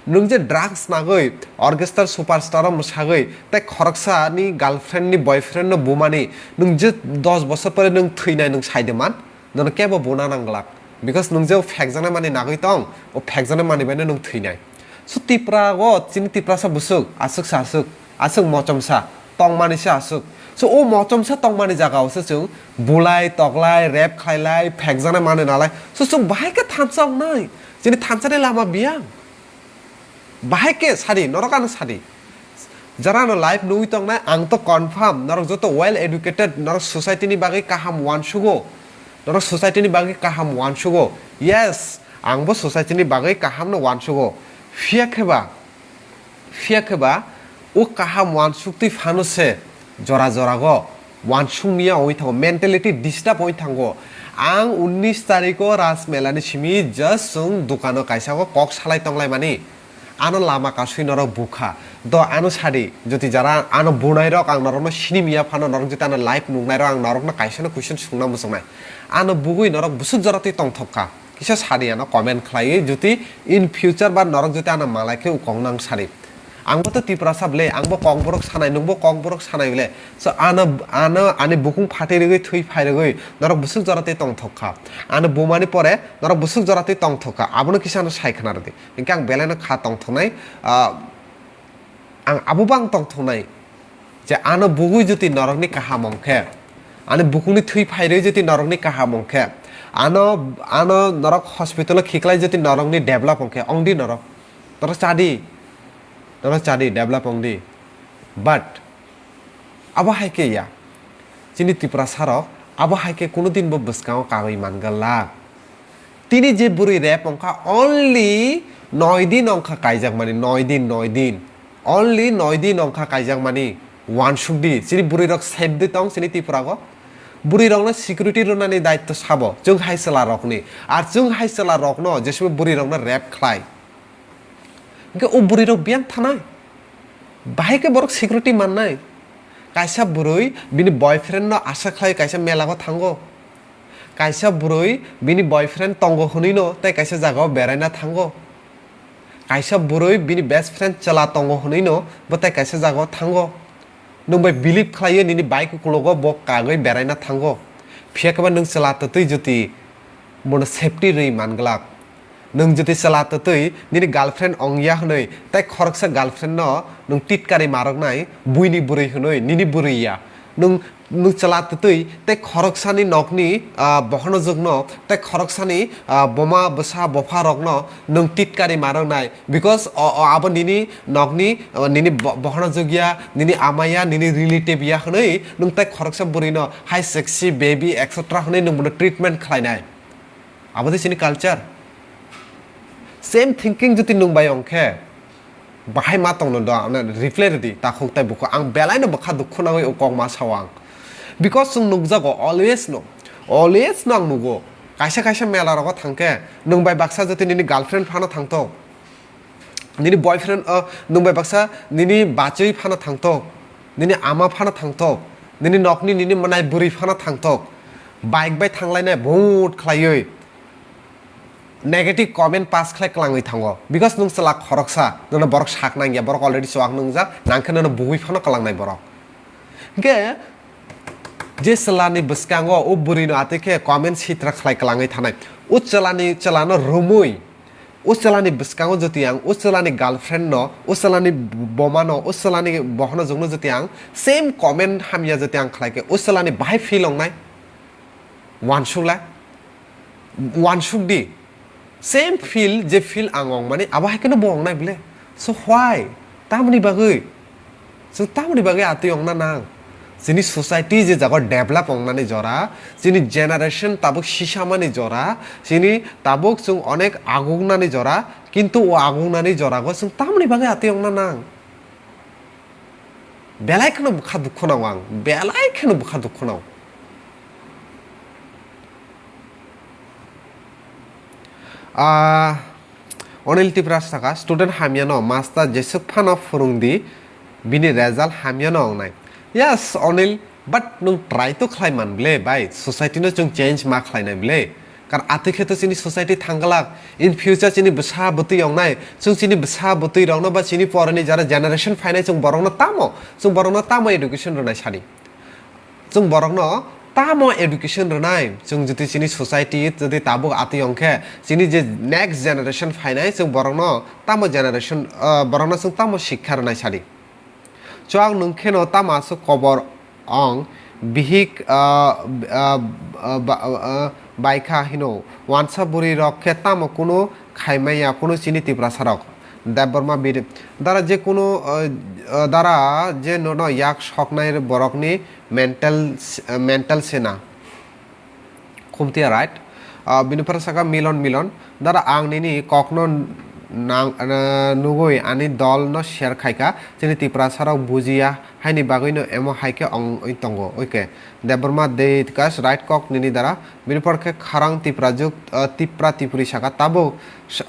Nwng je drugs nagwi, orchestra superstar o mwsagwi, tei khoroksani girlfriend ni boyfriend no bumani, nwng je dos bosor pore nwng thwinai nwng saide man? Nono kebo buna nang glak. Because nwng je o phekjaknai manwi nagwi tong, o phekjaknai manwi baino nwng thwinai. So Tipra o chini Tiprasa bwswk aswk se aswk, aswk mochomsa tongmani se aswk. So o mochomsa tongmani jaga o se chwng bulai, toklai, rape khlailai, phekjaknai manwi nalai. So chwng bahai khe thansa wngnai. Chini thansani lama biyang. Bahai khe sadi, norok ano sadi. Jara ano live nugwi tongnai, ang to confirm, norok joto well educated, norok society ni bagwi kaham uansugo. Norok society ni bagwi kaham uansugo. Yes, ang bo society ni bagwi kaham no uansugo. Phiya khe ba, phiya khe ba, o kaham uansuk twi phano se jora jora go uansuk miya oi thango, mentality disturb oi thango. Ang unnish tarikh o Ras Mela ni simi just chwng dukano kaisa o kok salai tonglai mani. Ano lama kasui norok bukha. Do ano sadi, joti jara ano bunai rok ang norokno sini miya phano norok joti ano live nungnai rok ang norokno kaisa no question sungna muchungnai. Ano bugui norok busuk jora twi tongthok kha. Kisa sadi ano comment khlaiwi joti in future ba norok joti ano malai khe ukong nang sadi. Ang bo to Tiprasa ble, ang bo kokborok sanai, nung bo kokborok sanai ble. So ano, ano ani bukung phatwi rwgwi thwi phai rwgwi norok busuk jora twi tongthok kha. Ano bumani pore norok busuk jora twi tongthok kha. Abono kisa ano sai khna rwdi. Hinkhe ang belai no kha tongthoknai, ah, ang abo bang tongthoknai je ano bugui joti norokni kaham wngkhe, ani bukungni thwi phairwi joti norokni kaham wngkhe, ano, ano norok hospital o khiklai joti norokni develop wngkhe, wngdi norok, norok chadi, norok chadi, develop wngdi. But abo hai khe ya, chini Tiprasa rok abo hai khe kunu din bo bwskango kagwi man glak. Tini je bwrwi rep wngkha only noi din wngkha kaijakmani, noi din, noi din. Only noi din wngkha kaijakmani. Uansuk di, chini bwrwi rok safe di tong chini Tripura go. Bwrwi rokno security rwnani daitto sabo, chwng hai chwla rokni. Ar chwng hai chwla rokno jesebo bwrwi rokno rep khlai. Hwnkhe o bwrwi rok biyang thanai. Bahai khe borok security mannai. Kaisa bwrwi bini boyfriend no asa khlai kaisa mela o thango. Kaisa bwrwi bini boyfriend tongo hwnwi no tei kaisa jaga o beraina thango. Kaisa bwrwi bini best friend chwla tongo hwnwi no bo tei kaisa jaga o thango. Nwng bai believe khlaiwi nini bike ukulogo bo kagwi beraina thango. Phiya khe ba nwng chwla twtwi jyoti bono safety rwi man glak. Nwng jyoti chwla twtwi nini girlfriend ongya hwnwi tei khoroksa girlfriend no nwng titkari maroknai buini bwrwi hwnwi nini bwrwi ya. Nwng, nwng chwla twtwi tei khoroksani nokni, ah, bohonojwkno tei khoroksani, ah, boma bwsa bopha rokno nwng titkari maroknai. Because o, o abo nini nokni, o nini bo-, bohonojwk ya, nini ama ya, nini relative ya hwnwi nwng tei khoroksa bwrwino hi sexy baby et cetera hwnwi nwng bono treatment khlainai. Abo de chini culture. Same thinking jyoti nwng bai ongkhe, bahai ma tongno do, ano reply rwdi, takhuk tei bukhuk. Ang belaino bwkha dukhu nangwi o kok ma sao ang. Because chwng nukjago, always no, always no ang nugo. Kaisa kaisa mela rogo thangkhe, nwng bai baksa jyoti nini girlfriend phano thangthok. Nini boyfriend, o, nwng bai baksa nini bachwi phano thangthok, nini ama phano thangthok, nini nokni nini mwnai bwrwi phano thangthok, bike bai thanglainai bhut khlaiwi negative comment pass khlai kwlangwi thango, because nwng chwla khoroksa, nono borok sak nangya, borok already chuak nungjak, nangkhe nono bugwi phano kwlangnai borok. Hwnkhe je chwlani bwskango o bwrwino atwi khe comment sitra khlai kwlangwi thanai, o chwlani, chwlano romwi, o chwlani bwskango jyoti ang, o chwlani girlfriend no, o chwlani boma no, o chwlani bohonojwk no jyoti ang same comment hamya jyoti ang khlai khe, o chwlani bahai feel ongnai? Wansukla, wansuk di. Same feel, je feel ang ongmani, abo hai kheno bo ongnai bwle. So why? Tamoni bagwi? Chwng tamoni bagwi atwi ongna nang? Chini society je jago develop ongnani jora, chini generation tabuk sisamani jora, chini tabuk chwng onek agungnani jora, kintu o agungnani jorago chwng tamoni bagwi atwi ongna nang? Belai kheno bwkha dukhu nang ang, belai kheno bwkha dukhu nang. Ah, Onil Tipra saka, student hamyano master jesuk phano phwrwngdi, bini result hamyano wngnai. Yes, Onil, but nwng try to khlai man ble, bai, society no chwng change ma khlainai ble. Kar atwi khe to chini society thangglak, in future chini bwsa bwtwi wngnai, chwng chini bwsa bwtwi rokno ba chini porani jara generation phainai chwng borokno tamo, chwng borokno tamo education rwnai sadi. Chwng borokno tamo education rwnai, chwng jodi chini society jodi tabuk atwi ongkhe, chini je next generation phainai, chwng borokno tamo generation, ah, borokno chwng tamo sikha rwnai sadi. Chwng nwng kheno tamo aswk kobor ong, bihik, ah, ah, ah, ba-, ah, baikha hino, wansa bwrwi rok khe tamo kunu khaimaya, kunu chini Tiprasa rok. Debbarma bidi. Dara je kunu, ah, ah, dara je nono yak soknai borokni mental s-, mental sena. Khumtiya, right? Ah, bini phara saka Milon, Milon. Dara ang nini kokno nang, ah, nugui ani dol no share khaika. Chini Tiprasa rok bujiya haini bagwi no emo hai khe ong oi tongo. Oike. Debbarma de kas right kok nini dara. Bini phara khe kharang Tipra juk, ah, Tipra Tipri saka tabuk,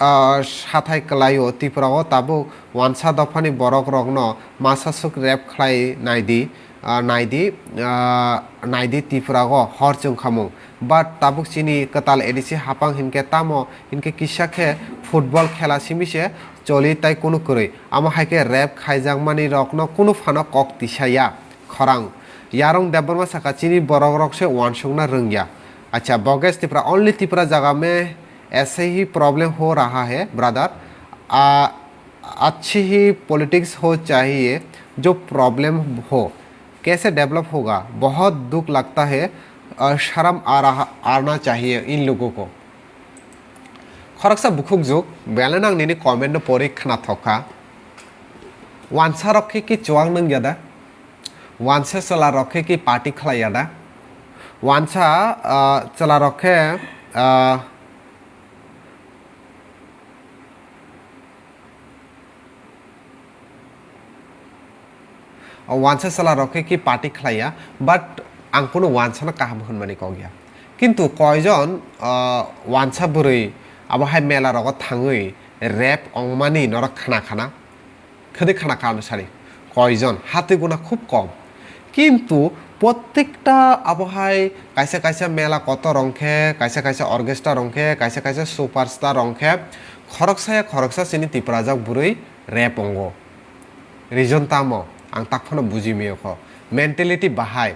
ah, sathai kwlaio Tipra o tabuk wansa dophani borok rokno masa suk rep khlai naidi. Ah, naidi, ah, naidi Tiprago hor chwngkhamung. But tabuk chini kwtal A D C hapang hinkhe tamo hinkhe kisa khe football khela simi se choli tai kunu kwrwi. Amo hai khe rep khaijakmani rokno kunu phano kok tisa ya khorang. Yarung Debbarma saka chini borok rok se uansukna rwngya. Acha, Boges Tipra, only Tipra jaga mein aise hi problem ho raha hai, brother. Ah, अच्छी ही पॉलिटिक्स हो चाहिए, जो प्रॉब्लम हो, कैसे डेवलप होगा? बहुत दुख लगता है और शर्म आ रहा, आना चाहिए इन लोगों को। Khoroksa bukhuk juk, belai nang nini comment no pori khna thokha. Wansa rok khe ki chuang nang yada? Wansa chwla rok khe ki party khlai yada? Wansa, ah, chwla rok khe, ah, O wansa chwla rok khe ki party khlaiya, but ang kunu wansa no kaham hwnmani kok ya. Kintu koijon, ah, wansa bwrwi abo hai mela rogo thangwi rape ongmani norok khna khana? Khede khna kha ano sari, koijon? Hati guna khub kom. Kintu prottekta abohai kaisa kaisa mela kotor rong khe, kaisa kaisa orchestra rong khe, kaisa kaisa superstar rong khe, khoroksa ya khoroksa chini Tiprajak bwrwi rape ongo. Reason tamo? Ang tak phano buji mio kho. Mentality bahai.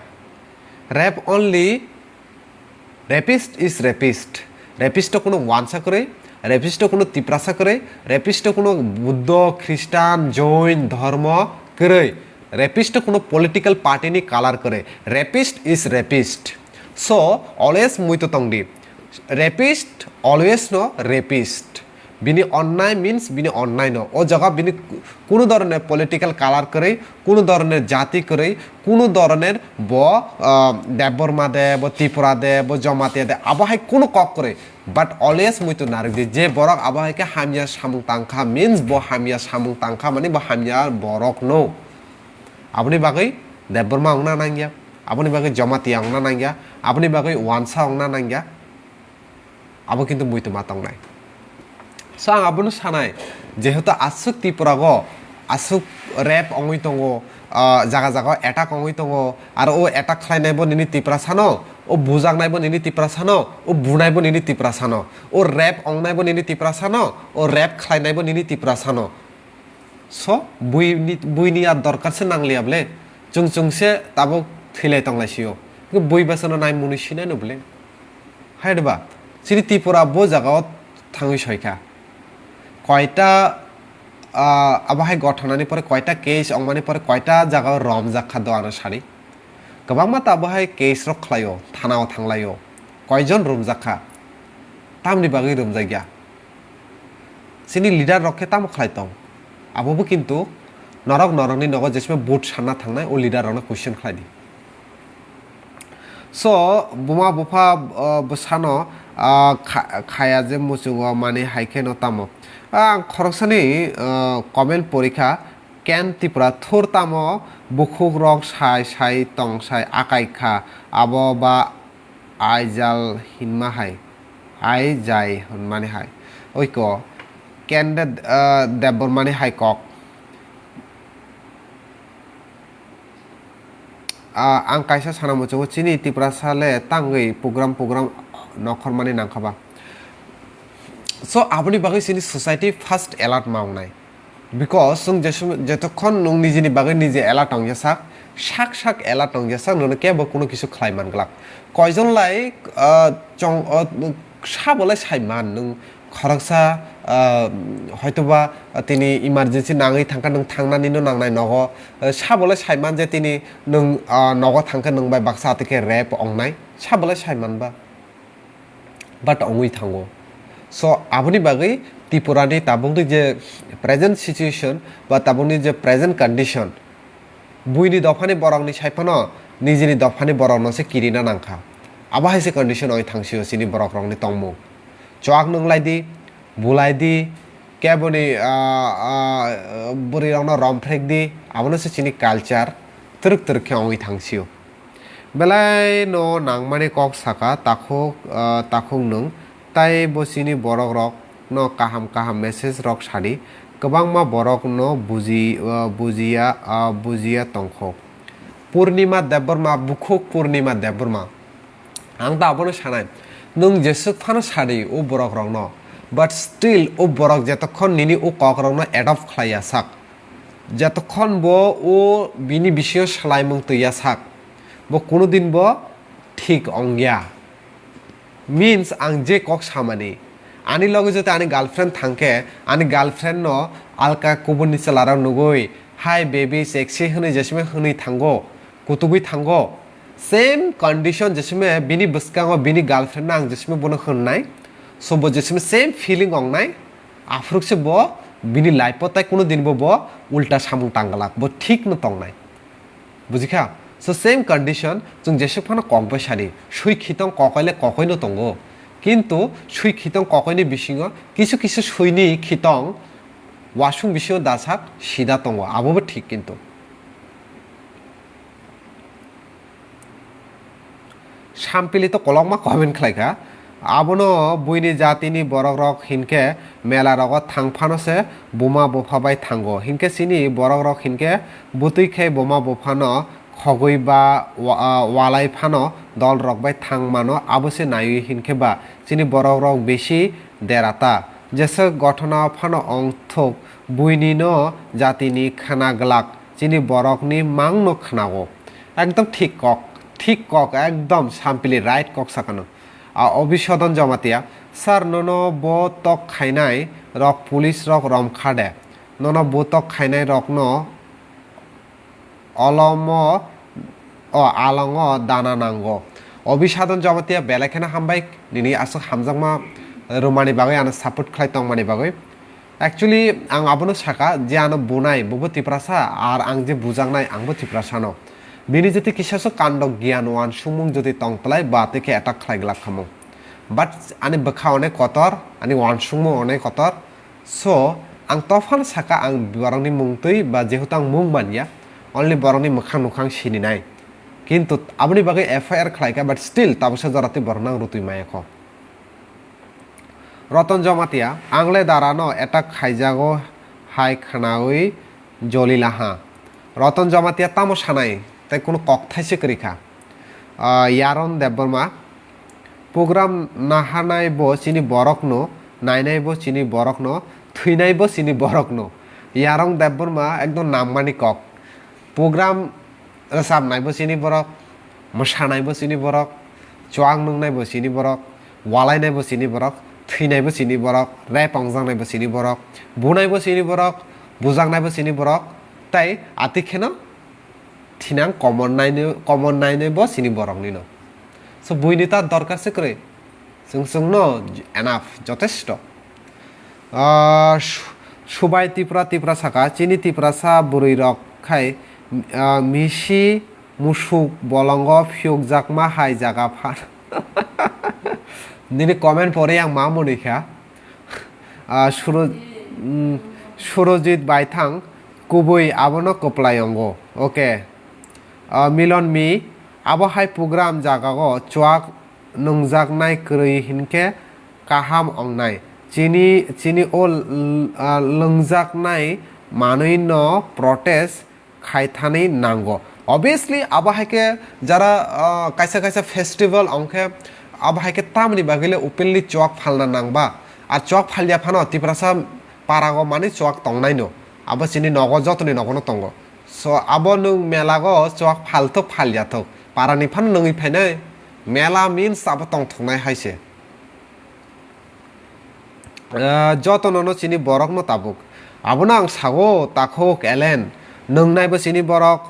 Rape only, rapist is rapist. Rapist to kuno wansa kwrwi, rapist to kuno Tiprasa kwrwi, rapist to kuno Buddho, Christian, Jain dhormo kwrwi, rapist to kuno political party ni color kwrwi. Rapist is rapist. So always muitu tongdi. Rapist always no rapist. Bini onnai means bini onnai no. O jaga bini kuno dhoroner political color kwrwi, kuno dhoroner jati kwrwi, kuno dhoroner bo, ah, Debbarma de, bo Tripura de, bo Jamatia de, abo hai kuno kok kwrwi. But always muitu narwk di, je borok abo hai khe hamya samung tang kha means bo hamya samung tang kha mani bo hamya borok no. Aboni bagwi Debbarma wngna nangya, aboni bagwi Jamatia wngna nangya, aboni bagwi wansa wngna nangya. Abo kintu muitu ma tongnai. So ang abono sanai, jehetu aswk Tripura go aswk rape ongwi tongo, ah, jaga jaga o attack ongwi tongo, aro o attack khlainai bo nini Tiprasa no, o bujaknai bo nini Tiprasa no, o bunai bo nini Tiprasa no, o rape ongnai bo nini Tiprasa no, o rape khlainai bo nini Tiprasa no. So buini, buini ar dorkar se nangliya bole. Chwng chwng se tabuk thwilai tonglai sio. Bui bwsano nai mwnwi sinai no bole. Hai de ba? Chini Tripura bo jaga o thangwi soi kha. Koita, ah, abo hai gothanani pore koita case ongmani pore koita jaga o romjak kha do ano sari. Kwbangma ta abo hai case rok khlaio, thana o thanglaio. Koijon romjak kha? Tamni bagwi romjakya? Chini leader rok khe tamo khlai tong? Abo bo kintu norok norokni nogo jesme vote sanna thangnai o leader rokno question khlai di. So buma bupha, uh, bwsano, uh, kha-, khaya je muchungo mani hai khe no tamo. Ang khoroksani, uh, comment porikha, Ken Tripura thur tamo bukhuk rok sai sai tong sai akai kha abo ba Aijal hinma hai, ai jai hwnmani hai. Oiko, Kendra, ah, Debbarmani hai kok. Ah, ang kaisa sana muchungo chini Tiprasa le tangwi program program nokhormani nangkha ba. So, aboni bagwi chini society first alert ma wngnai. Because chwng je sum-, jetokhon nwng nijini bagwi nije ela tongyasak, sak sak ela tongyasak, nwngno kebo kuno kisu khlai man glak. Koijon lai, ah, chong, ah, sabo lai sai man, nwng khoroksa, ah, hoitoba, ah, tini emergency nangwi thangkha, nwng thangnani no nangnai nogo, ah, sabo lai sai man je tini nwng, ah, nogo thangkhe nwng bai baksa atwkhe rape ongnai, sabo lai sai man ba. But ongwi thango. So, aboni bagwi Tripura ni tabukni je present situation ba tabukni je present condition, buini dophani borokni sai phano nijini dophani borokno se kirina nangkha. Abo hai se condition oi thangsio chini borok rokni tongmung. Chwak nwnglai di, bulai di, keboni, ah, ah, bwrwi rokno romprek di, abono se chini culture twrwk twrwk khe ongwi thangsio. Belai no nangmani kok saka takhuk, ah, takhuk nwng, tai bo chini borok rok no kaham kaham message rok sadi, kwbangma borok no buji, ah, bujiya, ah, bujiya tongkho. Purnima Debbarma, bukhuk Purnima Debbarma. Ang ta abono sanai, nwng jeswk phano sadi o borok rok no, but still o borok jetokhon nini o kok rok no adopt khlai ya sak, jetokhon bo o bini bisingo swlaimung twi ya sak, bo kuno din bo thik ongya. Means, ang je kok samani, ani loge jodi ani girlfriend thangkhe, ani girlfriend no alka kubun ni chwla rok nugui, "Hi baby, sexy," hwnwi jesme hwnwi thango, kutugui thango. Same condition jesme bini bwskango bini girlfriend no ang jesme bono hwnnai, so bo jesme same feeling ongnai, aphuru se bo bini life o tai kuno din bo bo ulta samung tanggalak, bo thik no tongnai. Bujikha? So same condition, chwng jeswk phano kok bai sadi, sui khitong kokoi le kokoi no tongo, kintu sui khitong kokoi ni bisingo kisu kisu sui ni khitong wasung bisingo dasak sida tongo, abo bo thik kintu. Sampili to kolokma comment khlai kha, Abono buini jatini borokrok hinkhe melarogo thang phano se buma bupha bai thango. Hinkhe chini borokrok hinkhe bwtwi khe buma buphano khogwi ba wa-, ah, walai phano dolrok bai thang mano, abo se naiwi hinkhe ba chini borokrok bisi derata. Jeswk gothona phano ongthok buini no jatini khna glak, chini borokni mangno khnago. Ekdom thik kok, thik kok, ekdom sampili right kok sakano. A Obisodon Jamatia, sir, nono bo tok khainai rok police rok rom kha de? Nono bo tok khainai rokno olomo o alongo dana nango. Obisodon Jamatia belai kheno hambai nini aswk hamjakma rwmani bagwi, ano support khlai tongmani bagwi. Actually, ang abono saka je ano bunai, bobo Tiprasa, ar ang je bujaknai, angbo Tiprasano. Bini jodi kisa se kando giyan wansukmung jodi tongtlai, ba tei khe attack khlai glak khamung. But ani bwkha onek kotor, ani wansukmung onek kotor. So, ang tophano saka ang borokni mung twi ba jehetu ang mung manya, only borokni mwkhang nukhang sininai. Kintu aboni bagwi F I R khlaikha, but still tabuksa jora twi borokno ang rutwi maya kho. Roton Jamatia, ang le darano attack khaijago hai khnaui joli laha. Roton Jamatia tamo sanai, tei kunu kok thaise kwrwi kha. Ah, Yaron Debbarma, program nahanai bo chini borokno, nainai bo chini borokno, thwinai bo chini borokno. Yaron Debbarma ekdom nammani kok. Program rwchapnaibo chini borok, mwsanaibo chini borok, chuak nungnaibo chini borok, walainaibo chini borok, thwinaibo chini borok, rep ongjaknaibo chini borok, bunaibo chini borok, bujaknaibo chini borok, tei ati kheno thinang common nainai, common nainaibo chini boroknino. So buini ta dorkar se kwrwi. Chwng chwngno enough, jotesto. Ah, su-, subai Tipra Tipra saka, chini Tiprasa bwrwi rok khai, ah, misi musuk bolongo phiyokjakma hai jaga phan. Nini comment pore ang ma mwnwi kha. Ah, Suro-, mm, Surojit Baithang, kubui abono kwplai ongo. Okay. Ah, Milon Mi, abo hai program jagao chuak nungjaknai kwrwi hinkhe kaham ongnai. Chini, chini o l-, ah, lwngjaknai manwi no protest khai thani nango. Obviously, abo hai khe jara, ah, kaisa kaisa festival ongkhe abo hai khe tamni bagwi le openly chuak phalna nangba. Ar chuak phalya phano Tiprasa parago mani chuak tongnaino. Abo chini nogo, jotoni nogono tongo. So, abo nwng melago chuak phalthok phalyathok, parani phano nungwi phainai. Mela means abo tongthoknai hai se. Ah, joto nono chini borok no tabuk. Abono ang sago, takhuk, Elen. Nungnai bo chini borok,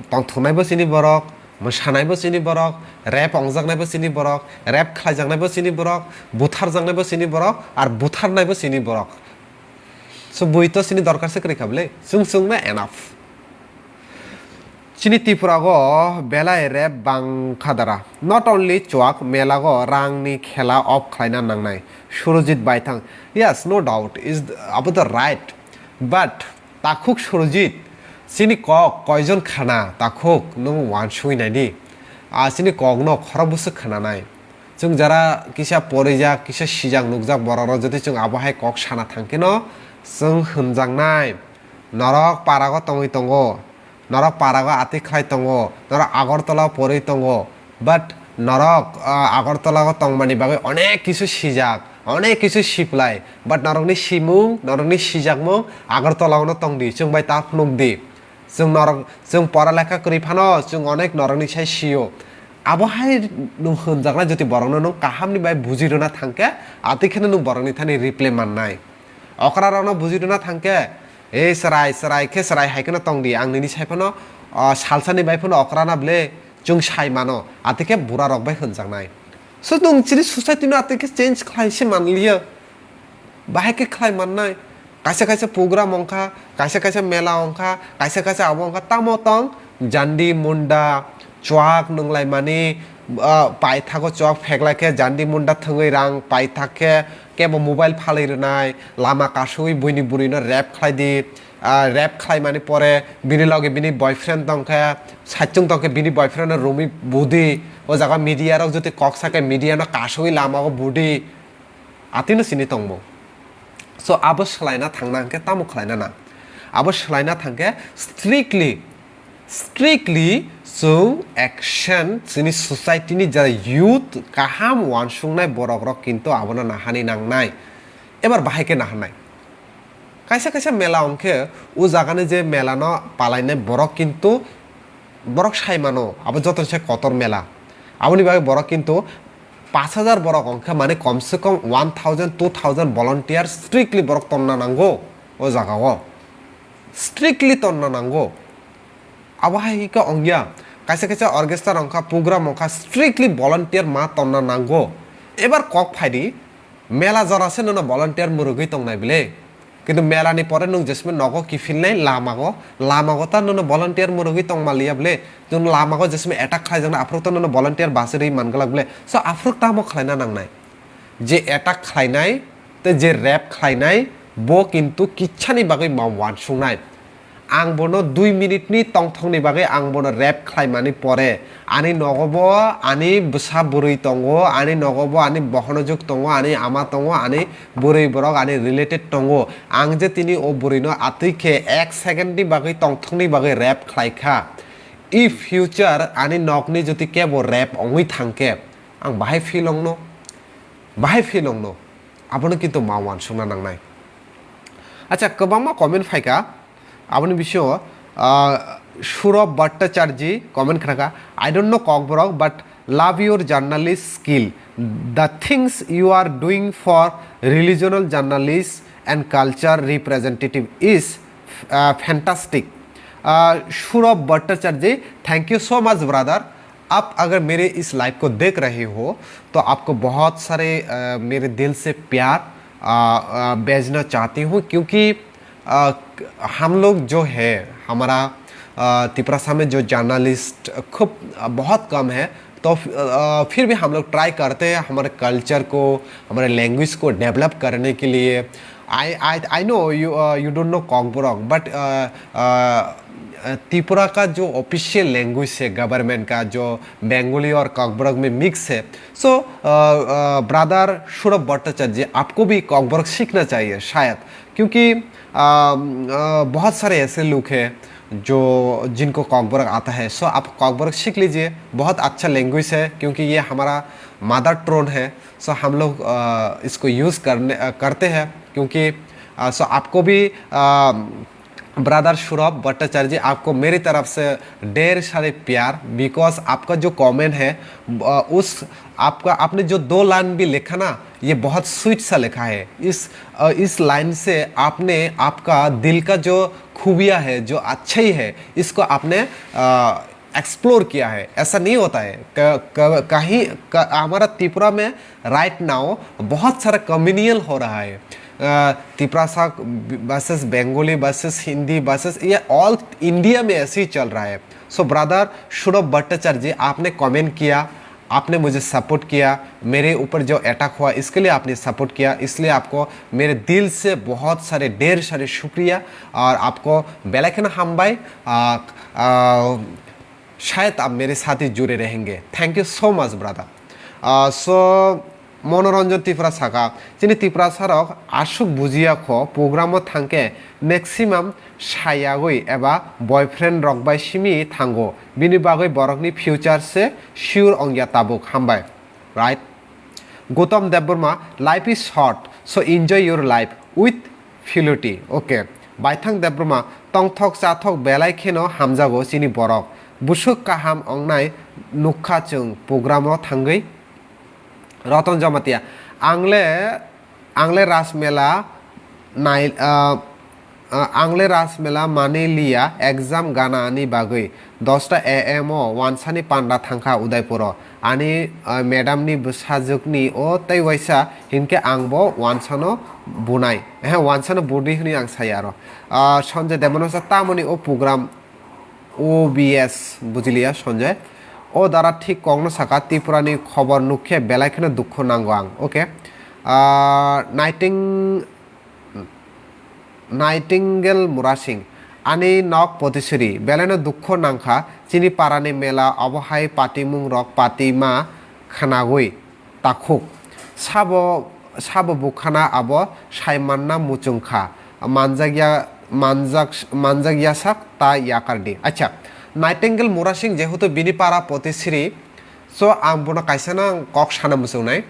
tongthoknai bo chini borok, mwsanai bo chini borok, rep ongjaknai bo chini borok, rep khlaijaknai bo chini borok, butharjaknai bo chini borok, ar butharnai bo chini borok. So bui to chini dorkar se kwrwi kha bwle. Chwng chwng na enough. Chini Tripura go belai rep bang kha dara. Not only chuak, mela go rang ni khela off khlaina nangnai. Surojit Baithang. Yes, no doubt, is the, abo the right. But takhuk Surojit, chini kok koijon khana takhuk nwng wansui nai di. A chini kok no khorok bwswk khana nai. Chwng jara kisa porijak, kisa sijak nukjak borok rok jodi chwng abo hai kok sana thang khe no chwng hwnjaknai. Norok parago tongwi tongo, norok parago atwi khlai tongo, norok Agartala o porwi tongo, but norok, ah, Agartala o tongmani bagwi onek kisu sijak, onek kisu siplai, but norokni simung, norokni sijakmung Agartala o no tongdi, chwng bai ta phunukdi. Chwng norok, chwng pora lekha kwrwi phano chwng onek norokni sai sio. Abo hai nwng hwnjaknai jodi borokno nwng kahamni bai buji rwna thang khe, atwi kheno nwng borokni thani reply mannai. Okra rokno buji rwna thang khe, "Ei chwrai, chwrai khe chwrai hai kheno tong di, ang nini sai phano, o, salsani bai phano okra na ble chwng sai mano," atwi khe bura rok bai hwnjaknai. So nwng chini society no atwi khe change khlai se man liya. Bahai khe khlai mannai. Kaisa kaisa program wngkha, kaisa kaisa mela wngkha, kaisa kaisa abo wngkha, tamo tong jandi munda, chuak nunglaimani, ah, paithago chuak pheklai khe jandi munda thwngwi rang paithak khe kebo mobile phalwi rwnai, lama kasui buini bwrwino rape khlai di, ah, rape khlaimani pore bini loge bini boyfriend tongkhe, saichung tongkhe bini boyfriend no romwi budi, O jaga media rok jodi kok sakhe media no kasugwi lama o budi atino sini tongbo. So abo swlaina thangna hwnkhe tamo khlaina nang? Abo swlaina thangkhe strictly, strictly chwng action chini society ni jara youth kaham wansuknai borok rok kintu abono nahani nangnai. Ebar bahai khe nahanai. Kaisa kaisa mela hwnkhe o jagani je mela no palainai borok kintu borok sai mano abo joto se kotor mela. Aboni bagwi borok kintu pash hajar borok hwnkhe mane kom se kom one thousand, two thousand volunteer strictly borok tonna nango o jagao. Strictly tonna nango. Abo hai khe ongya. Kaisa kaisa orchestra wngkha, program wngkha, strictly volunteer ma tonna nango. Ebar kok phaidi, mela jora se nono volunteer mwrwgwi tongnai bile. Kintu mela ni pore nwng jesme nogo kiphilnai lamago, lamago ta nono volunteer mwrwgwi tongma liya bile. Nwng lamago jesme attack khlaijaknai aphuru ta nono volunteer bachirwi manglak bile. So aphuru tamo khlaina nangnai? Je attack khlainai tei je rape khlainai bo kintu kissani bagwi ma wansuknai. Ang bono dui minute ni tongthokni bagwi ang bono rape khlaimani pore ani nogo bo ani bwsa bwrwi tongo, ani nogo bo ani bohonojwk tongo, ani ama tongo, ani bwrwi borok ani related tongo. Ang je tini o bwrwino atwi khe ek second ni bagwi tongthokni bagwi rape khlaikha. If future ani nokni jodi kebo rape ongwi thangkhe ang bahai feel ongno, bahai feel ongno. Abono kintu ma wansukna nangnai. Acha, kwbangma comment phaikha. Aboni bisingo, ah, Surab Bhattacharjee comment khnakha, "I don't know Kokborok, but love your journalist skill. The things you are doing for regional journalist and culture representative is, uh, fantastic." Uh, Surab Bhattacharjee, thank you so much, brother. आप अगर मेरे इस लाइव को देख रहे हो तो आपको बहुत सारे, अ, मेरे दिल से प्यार, अ, अ, भेजना चाहती हूँ, क्योंकि, अ, हम लोग जो है, हमारा, अ, तिपरासा में जो जर्नलिस्ट खूब, अ, बहुत कम है, तो फि-, अ, फिर भी हम लोग ट्राई करते हैं हमारे कल्चर को, हमारे लैंग्वेज को डेवलप करने के लिए। I, I, I know you, uh, you don't know Kokborok, but, uh, uh, uh, Tripura का जो ऑफिशियल लैंग्वेज है गवर्नमेंट का, जो बंगाली और कॉकबरक में मिक्स है। सो ब्रदर सौरभ भट्टाचार्य जी, आपको भी कॉकबरक सीखना चाहिए शायद, क्योंकि, uh, uh, बहुत सारे ऐसे लोग हैं जो, जिनको कॉकबरक आता है। सो आप कॉकबरक सीख लीजिए, बहुत अच्छा लैंग्वेज है, क्योंकि ये हमारा मदर टंग है। सो हम लोग, uh, इसको यूज़ करने, uh, करते हैं, क्योंकि, uh, सो आपको भी, uh, ब्रदर सौरभ भट्टाचार्य जी, आपको मेरी तरफ से ढेर सारे प्यार, बिकॉज आपका जो कमेंट है, अ, उस, आपका, आपने जो दो लाइन भी लिखा ना, ये बहुत स्वीट सा लिखा है। इस, अ, इस लाइन से आपने आपका दिल का जो खूबियाँ है, जो अच्छाई है, इसको आपने, अ, एक्सप्लोर किया है। ऐसा नहीं होता है। क-, क-, कहीं क-, हमारा त्रिपुरा में राइट नाउ बहुत सारा कम्युनियल हो रहा है। अ, तिपरासा वर्सेस बंगाली वर्सेस हिंदी वर्सेस, ये ऑल इंडिया में ऐसे ही चल रहा है। सो ब्रदर सौरभ भट्टाचार्य जी, आपने कमेंट किया, आपने मुझे सपोर्ट किया, मेरे ऊपर जो अटैक हुआ इसके लिए आपने सपोर्ट किया, इसलिए आपको मेरे दिल से बहुत सारे ढेर सारे शुक्रिया। और आपको बेलायखन हामबाय। आ, आ, शायद आप मेरे साथ ही जुड़े रहेंगे। Thank you so much, brother. Uh, so, Monoranjan Tripura saka, chini Tiprasa rok aswk bujiya kho, program o thangkhe maximum sayagwi eba boyfriend rok bai simi thango, bini bagwi borokni future se sure ongya tabuk, hambai, right? Gautam Debbarma, life is short, so enjoy your life with Philoti, okay. Baithang Debbarma, tongthok chathok belai kheno hamjago chini borok. Busuk kaham ongnai nukha chwng program o thangwi. Ratan Jamatia, angle, angle Ras Mela nai, ah, ah, angle Ras Mela mani liya exam gana ni bagwi. Dosta A M o wansani panda thangkha Udaipuro. Ani, ah, madam ni bwsajwkni o tei waisa hinkhe ang bo wansano bunai. Ehe, wansano budi hwnwi ang sai aro. Ah, Sanjay Debbarma sa tamoni o program O B S bujiliya Sanjay. O dara thik kokno saka Tripura ni khobor nukkhe belai kheno dukhu nango ang. Okay. Ah, Nighting-, Nightingale Murasing, Ani nok Potisiri, belaino dukho nangkha, chini parani mela obo hai patimung rok patima khwnagwi takhuk. Sabo, sabo bukhana abo saimanna muchungkha, manjakya, manjak, manjakyasak ta yakardi. Acha, Nightingale Murasing jehetu bini para Potisiri, so ang bono kaisa no ang kok sana muchungnai.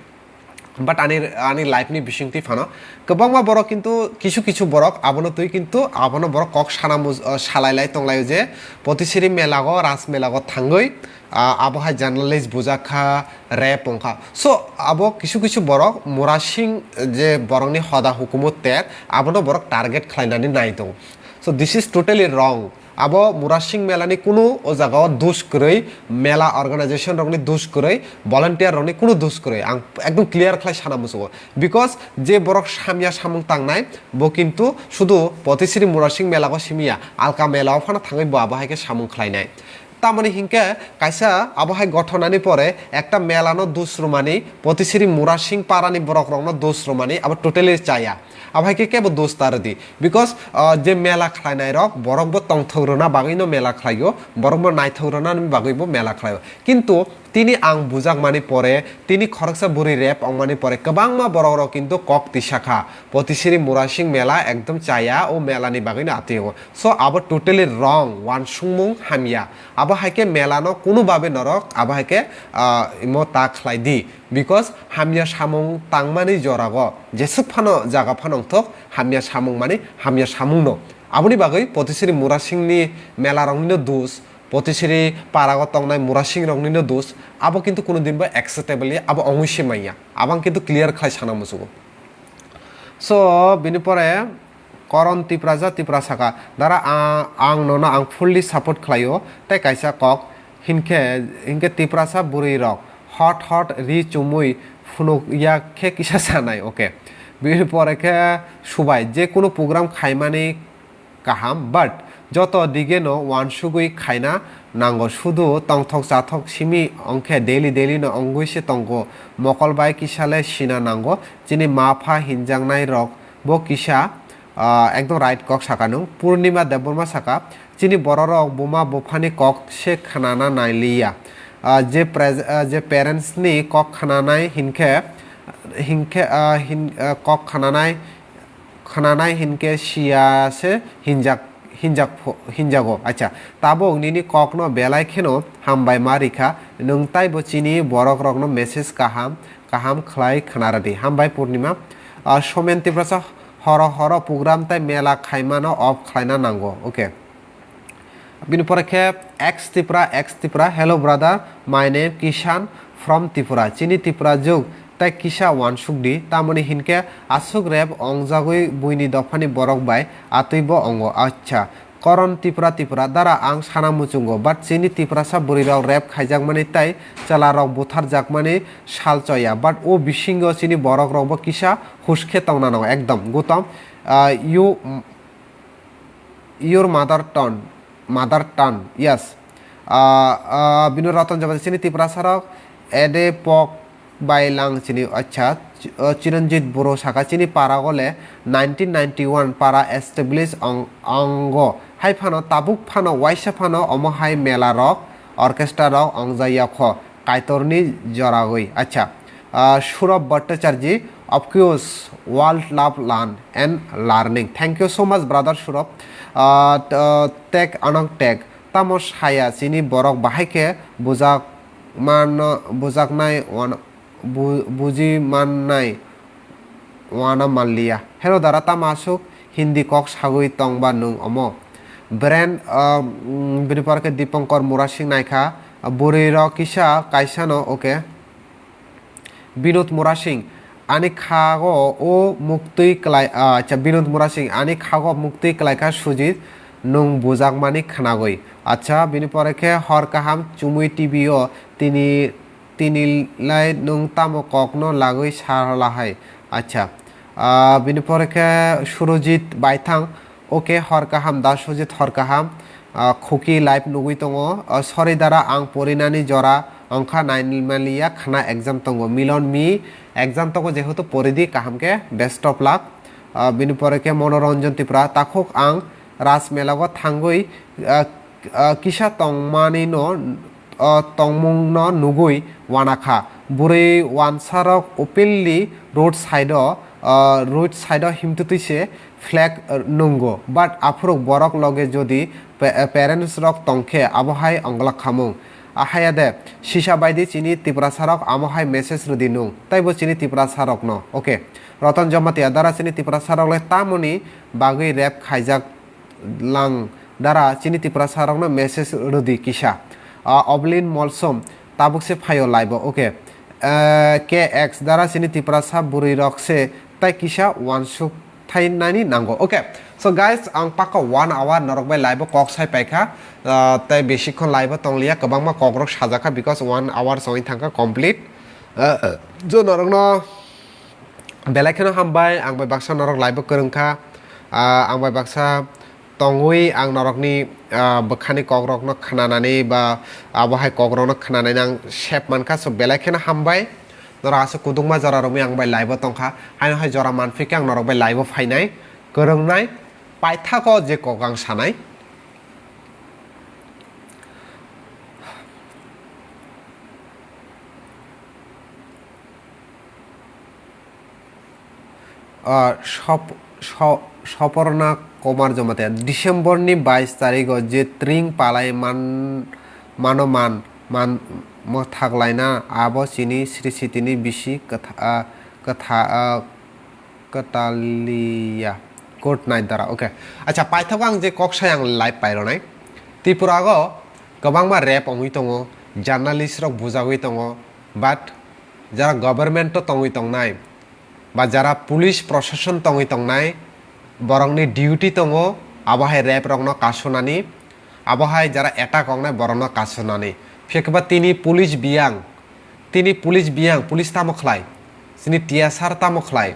But ani, ani life ni bisingtwi phano kwbangma borok kintu kisu kisu borok abono twi kintu abono borok kok sana muj-, ah, salai lai tong lai je Potisiri mela go, Ras mela go thangwi, ah, abo hai journalist bujak kha, rap wng kha. So abo kisu kisu borok Murasing je borokni hoda hukumu ter abono borok target khlainani nai tongo. So this is totally wrong. Abo Murasing mela ni kunu o jaga o dus kwrwi, mela organization rok ni dus kwrwi, volunteer rok ni kunu dus kwrwi. Ang ekdom clear khlai sana muchungo. Because je borok hamya samung tangnai, bo kintu sudu Potisiri Murasing mela o simi ya, alka mela o phano thangwi bo abo hai khe samung khlainai. Tamoni hinkhe kaisa abo hai gothonani pore ekta mela no dus rwmani, Potisiri Murasing para ni borok rok no dus rwmani, abo totally chaya. Abo hai khe kebo dos ta rwdi. Because, ah, je mela khlainai rok, borok bo tongthok rwna bagwi no mela khlaio, borok bo naithok rwna bagwi bo mela khlaio. Kintu tini ang bujakmani pore, tini khoroksa bwrwi rep wngmani pore, kwbangma borok rok kintu kok tisa kha. Potisiri Murasing mela ekdom chaya, o mela ni bagwi no atwi wngo. So abo totally wrong, wansukmung hamya. Abo hai khe mela no kunu babe norok, abo hai khe, ah, imo ta khlai di. Because hamya samung tangmani jorago jeswk phano jaga phano wngthok, hamya samung mani hamya samung no. Aboni bagwi Potisiri Murasing ni mela rok ni no dus, Potisiri para go tongnai Murasing rok ni no dus, abo kintu kunu din bo acceptable ya, abo ongwi se manya. Abo ang kintu clear khlai sana muchungo. So, bini pore Koron Tiprasa, Tiprasa kha. Dara, a-, ang nono ang fully support khlaio. Tei kaisa kok, hinkhe, hinkhe Tiprasa bwrwi rok hot hot ri chumui phunuk ya khe kisa sanai, okay. Bini pore khe subai, je kunu program khaimani kaham, but joto dige no wansugwi khaina nango, sudu tongthok chathok simi ongkhe daily daily no ongwi se tongo, mokol bai kisa le sina nango, chini ma pha hinjaknai rok bo kisa, ah, ekdom right kok saka nung. Purnima Debbarma saka, chini bororok buma buphani kok se khnana nailiya. Ah, je pres-, ah, je parents ni kok khnanai hinkhe, hinkhe, ah, hin-, ah, kok khnanai, khnanai hinkhe siya se hinjak, hinjak pho-, hinjago. Acha, tabuk nini kokno belai kheno hambai ma rikha, nwng taibo chini borok rokno message kaham, kaham khlai khna rwdi. Hambai Purnima. Ah, Somen Tiprasa, horo horo program tai mela khaimano off khlaina nango. Okay. Bini pore khe X Tipra, X Tipra, "Hello brother, my name Kishan from Tripura. Chini Tripura jug tai kisa wansuk di, tamoni hinkhe aswk rep ongjagwi buini dophani borok bai atwi bo ongo." Acha, Koron Tipra, Tipra, dara ang sana muchungo, but chini Tiprasa bwrwi rok rep khaijakmani tai chwla rok buthar jakmani sal choya, but o bisingo chini borok rok bo kisa hush khe tongna nango ekdom. Gutom, ah, you Your mother tongue, mother tongue, yes. Ah, ah, bini Ratan Jabati chini Tiprasa rok, ede pok bai lang chini, acha, ch-, ah, Chiranjit Bro saka chini para gole nineteen ninety-one para establish ong-, ongo. Hai phano tabuk phano waisa phano omo hai mela rok, orchestra rok ongjaya kho. Kaitorni joragwi. Acha, ah, Surab Bhattacharjee, of course, world love learn and learning. Thank you so much, brother Surab. Ah, t-, ah, take anok take. Tamo saya chini borok bahai khe bujak man, bujaknai wan-, bu-, buji mannai wana manliya. Hello dara, tamo aswk Hindi kok sagwi tongba nwng omo? Brand, ah, mm, bini pore khe Dipankar Murasing naikha, bwrwi rok kisa kaisa no, okay. Binod Murasing, ani khago o muktwi klai, ah, acha, Binod Murasing, ani khago muktwi klaikha Sujit, nwng bujakmani khnagwi. Acha, bini pore khe hor kaham chumui T V o tini Tini lai nwng tamo kokno lagwi sa lahai? Acha. Ah, bini pore khe Surojit Baithang. Okay, hor kaham da Surojit, hor kaham. Ah, Khuki live nugwi tongo. Ah, sorry dara, ang porinani jora wngkha nainmaliya, khna exam tongo. Milon mi exam tongo, jehetu poridi kaham khe, best of luck. Ah, bini pore khe Monoranjan Tripura. Takhuk ang Rajmelago thangwi, ah, ah, kisa tongmanino, ah, tongmungno nugwi wanakha. Bwrwi wansarok openly road side-o, ah, road side-o himtwtwi se flag, ah, nungo. But aphuru borok loge jodi pa-, ah, parents rok tongkhe abohai onglak khamung. Ahaya de, sisa baidi chini Tiprasa rok amo hai message rwdi nung, taibo chini Tiprasa rokno. Okay. Roton Jamatia dara chini Tiprasa rok le tamoni bagwi rape khaijak lang dara chini Tiprasa rokno message rwdi kisa. Ah, Oblin Molsom tabuk se phaio live o. Okay. Ah, K X dara chini Tiprasa bwrwi rok se tai kisa wansuk thainani nango. Okay. So guys, ang paka one hour norok bai live o kok sai paikha. Ah, tei besikhon live o tongliya, kwbangma kokrok sajakha because one hour songwi thangkha complete. Ah, jo norokno belai kheno hambai, ang bai baksa norok live o kwrwngkha. Ah, ang bai baksa tongwi ang norokni, ah, bwkhani kokrokno khnanani ba abo hai kokrokno khnanani ang sep mankha. So belai kheno hambai. Norok aswk kudukma jora romwi ang bai live o tongkha. Haino hai jora manphi khe ang norok bai live o phainai, kwrwngnai, paithago je kok ang sanai. Ah, Sop-, So-, Soporna Kumar Jamatia, December ni bais tarigo je tring palai man, mano man, man, mwthak laina abo chini Sri Sitini bisi kwtha-, ah, kwtha-, ah, kwtaliya. Good night dara. Okay. Acha, paithago ang je kok sai ang live paironai. Tripura go kwbangma rape ongwi tongo, journalist rok bujagwi tongo, but jara government o tongwi tongnai, ba jara police proshashan tongwi tongnai, borokni duty tongo, abo hai rape rokno kasunani, abo hai jara attack wngnai borokno kasunani. Phiya khe ba tini police biyang, tini police biyang, police tamo khlai? Chini T S R tamo khlai?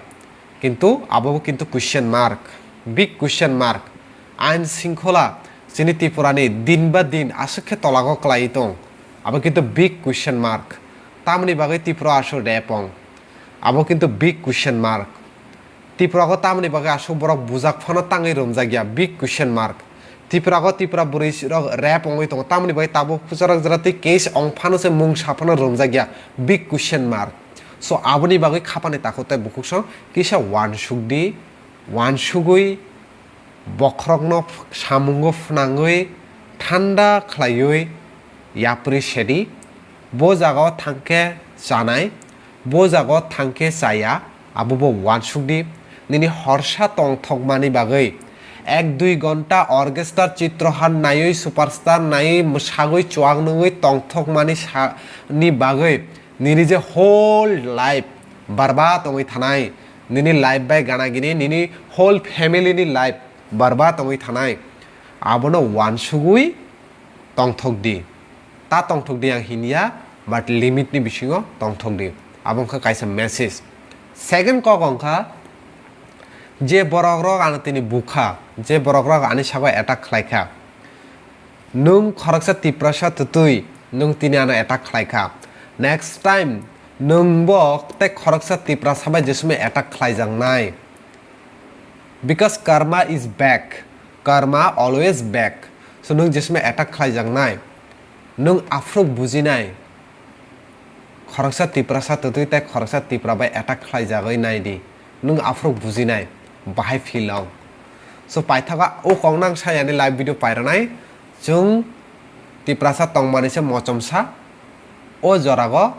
Kintu abo bo kintu question mark, big question mark. Ain singkhola chini Tripura ni din ba din aswk khe tolago kwlaiwi tong, abo kintu big question mark. Tamoni bagwi Tripura aswk rape ong? Abo kintu big question mark. Tripura go tamoni bagwi aswk borok bujak phano tangwi romjak ya, big question mark. Tripura go Tripura bwrwi rok rape ongwi tongo, tamoni bagwi tabuk pucharak jora tei case ong phano se mung sa phano romjak ya, big question mark. So aboni bagwi khapani takhuk tei bukhuk song kisa wansuk di, wansugwi bokhorokno samungo phnangwi thanda khlaiwi yapri sedi. Bo jagao thangkhe chanai, bo jagao thangkhe chaya, abo bo wansuk di. Nini horsa tongthokmani bagwi ek dui ghonta orchestra Chitrahan naiwi, superstar naiwi, mwsagwi chuak nungwi tongthokmani sa-, ni bagwi nini je whole life barbat ongwi thanai, nini life bai gana gini, nini whole family ni life barbat ongwi thanai, abono wansugwi tongthok di. Ta tongthok di ang hinya, but limit ni bisingo tongthok di. Abo wngkha kaisa message. Second kok wngkha, je borok rok ano tini bukha, je borok rok ani sago attack khlai kha, nwng khoroksa Tiprasa twtwi nwng tini ano attack khlai kha. Next time nwng bo tei khoroksa Tiprasa bai jesumai attack khlaijaknai. Because karma is back. Karma always back. So nwng jesumai attack khlaijaknai, nwng aphuru bujinai. Khoroksa Tiprasa twtwi tei khoroksa Tipra bai attack khlaijagwi nai di. Nwng aphuru bujinai, bahai feel ong. So paithago o kok nang sa yani live video pairanai. Chwng Tiprasa tongmani se mochomsa. O jorago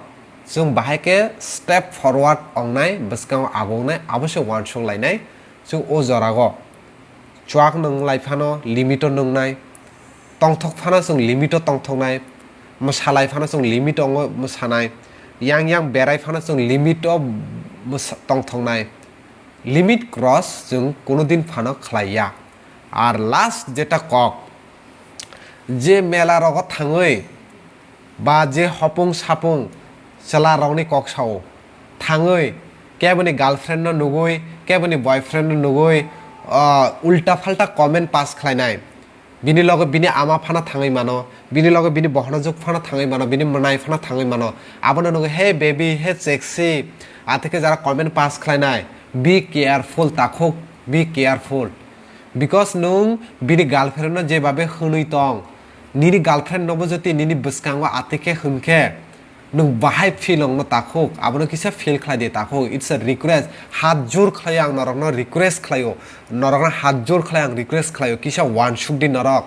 chwng bahai khe step forward ongnai, bwskango agongnai, abo se wansuk lainai. Chwng o jorago chuak nung lai phano limit o nungnai, tongthok phano chwng limit o tongthoknai, mwsa lai phano chwng limit o mwsanai, yang yang berai phano chwng limit o mwsa-, tongthoknai. Limit cross chwng kuno din phano khlai ya. Ar last jeta kok, je mela rogo thangwi ba je hopung sapung chwla rokni kok sao, thangwi keboni girlfriend no nugwi, keboni boyfriend no nugwi, ah, ulta phalta comment pass khlainai. Bini loge bini ama phano thangwi mano, bini loge bini bohonajwk phano thangwi mano, bini mwnai phano thangwi mano. Abono nugwi, "Hey baby, hey sexy," atheke jara comment pass khlainai, be careful takhuk, be careful. Because nwng bini girlfriend no jebabe hwnwi tong, nini girlfriend nobo jodi nini bwskango atwi khe hwn khe, nwng bahai feel ongno takhuk, abono kisa feel khlai di takhuk. It's a request. Hat jur khlaio ang norokno request khlaio, norokno hat jur khlai ang request khlaio, kisa wansuk di norok.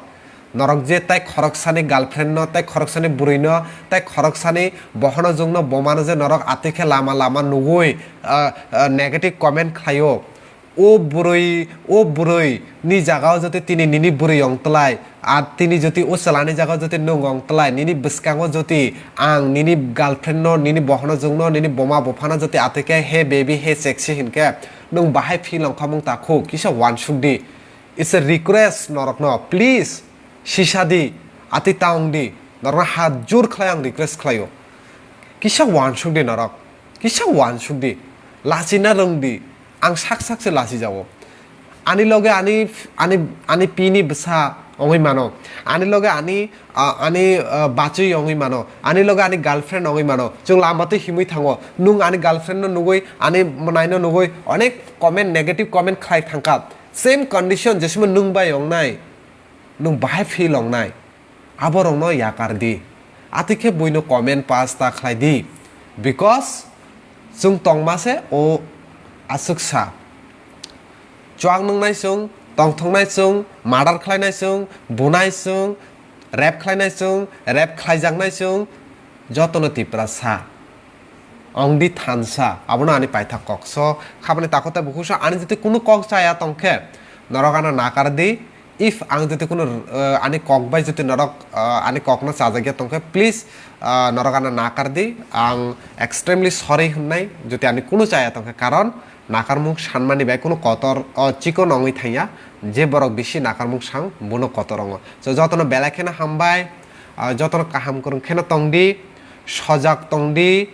Norok je tai khoroksani girlfriend no, tai khoroksani bwrwi no, tai khoroksani bohono jwngno bomano je norok atwi khe lama lama nugwi, ah, ah, negative comment khlaio. O bwrwi, o bwrwi ni jagao jodi tini nini bwrwi ong tlai, ar tini jodi o chwlani jagao jodi nwng ong tlai, nini bwskango jodi ang nini girlfriend no, nini bohono jwngno, nini boma buphano jodi atwi khe, "Hey baby, hey sexy," hin khe, nwng bahai feel ong kha mung takhuk, kisa wansuk di. It's a request norokno, please, sisa di, atwi ta ong di, norokno hat jur khlai ang request khlaio. Kisa wansuk di norok, kisa wansuk di, lachina rwng di, ang sak sak se lachi jago. Ani loge ani, ani, ani pini bwsa ongwi mano, ani loge ani, ah, ani, ah, bachwi ongwi mano, ani loge ani girlfriend ongwi mano, chwng lama twi himwi thango, nwng ani girlfriend no nugwi, ani mwnaino nugwi onek comment, negative comment khlai thangkha. Same condition jesimo nwng bai wngnai, nwng bahai feel wngnai, aborokno yakar di. Atwi khe buino comment pass ta khlai di, because chwng tongma se o aswk sa. Chuak nwngnai chwng, tongthoknai chwng, murder khlainai chwng, bunai chwng, rape khlainai chwng, rape khlaijaknai chwng, jotono Tiprasa. Ong di thansa, abono ani paithak kok. So, khabani takhuk tei bukhuk so ani jodi kunu kok chaya tong khe, norok ano nakar di. If ang jodi kunu, uh, ani kok bai jodi norok, uh, ani kokno chajakya tong khe, please, uh, norok ano nakar di. Ang extremely sorry hwnnai, jodi ani kunu chaya tong khe, karon nakarmung sanmani bai kunu kotor, uh, chikon ongwi thangya, je borok bisi nakarmung sang, bono kotor ongo. So, jotono belai kheno hambai, uh, jotono kaham kwrwng kheno tong di, sojak tong di,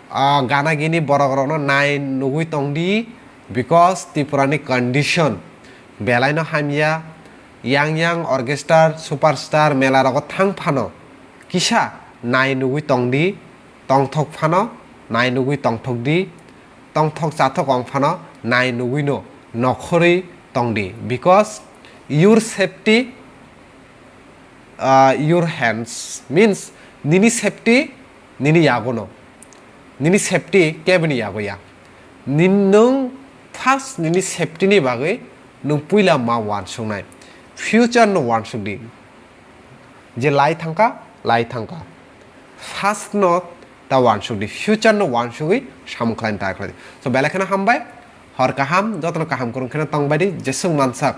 ah, gana gini borok rokno nai nugwi tong di, because Tripura ni condition belai no hamya. Yang yang orchestra, superstar mela rogo thang phano kisa nai nugwi tong di, tongthok phano nai nugwi tongthok di, tongthok chathok ong phano nai nugwi no nokhorwi tong di, because your safety, uh, your hands, means nini safety nini yago no, nini safety kebini yago ya. Nin-, nwng first nini safety ni bagwi nwng puila ma wansuknai, future no wansuk di. Je lai thangkha, lai thangkha, first no ta wansuk di, future no wansugwi samung khlaina try khlai di. So, belai kheno hambai, hor kaham, jotono kaham kwrwng kheno tong bai di, jeswng mansak,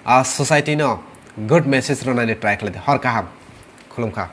ah, society no good message rwnani try khlai di. Hor kaham, khulumkha.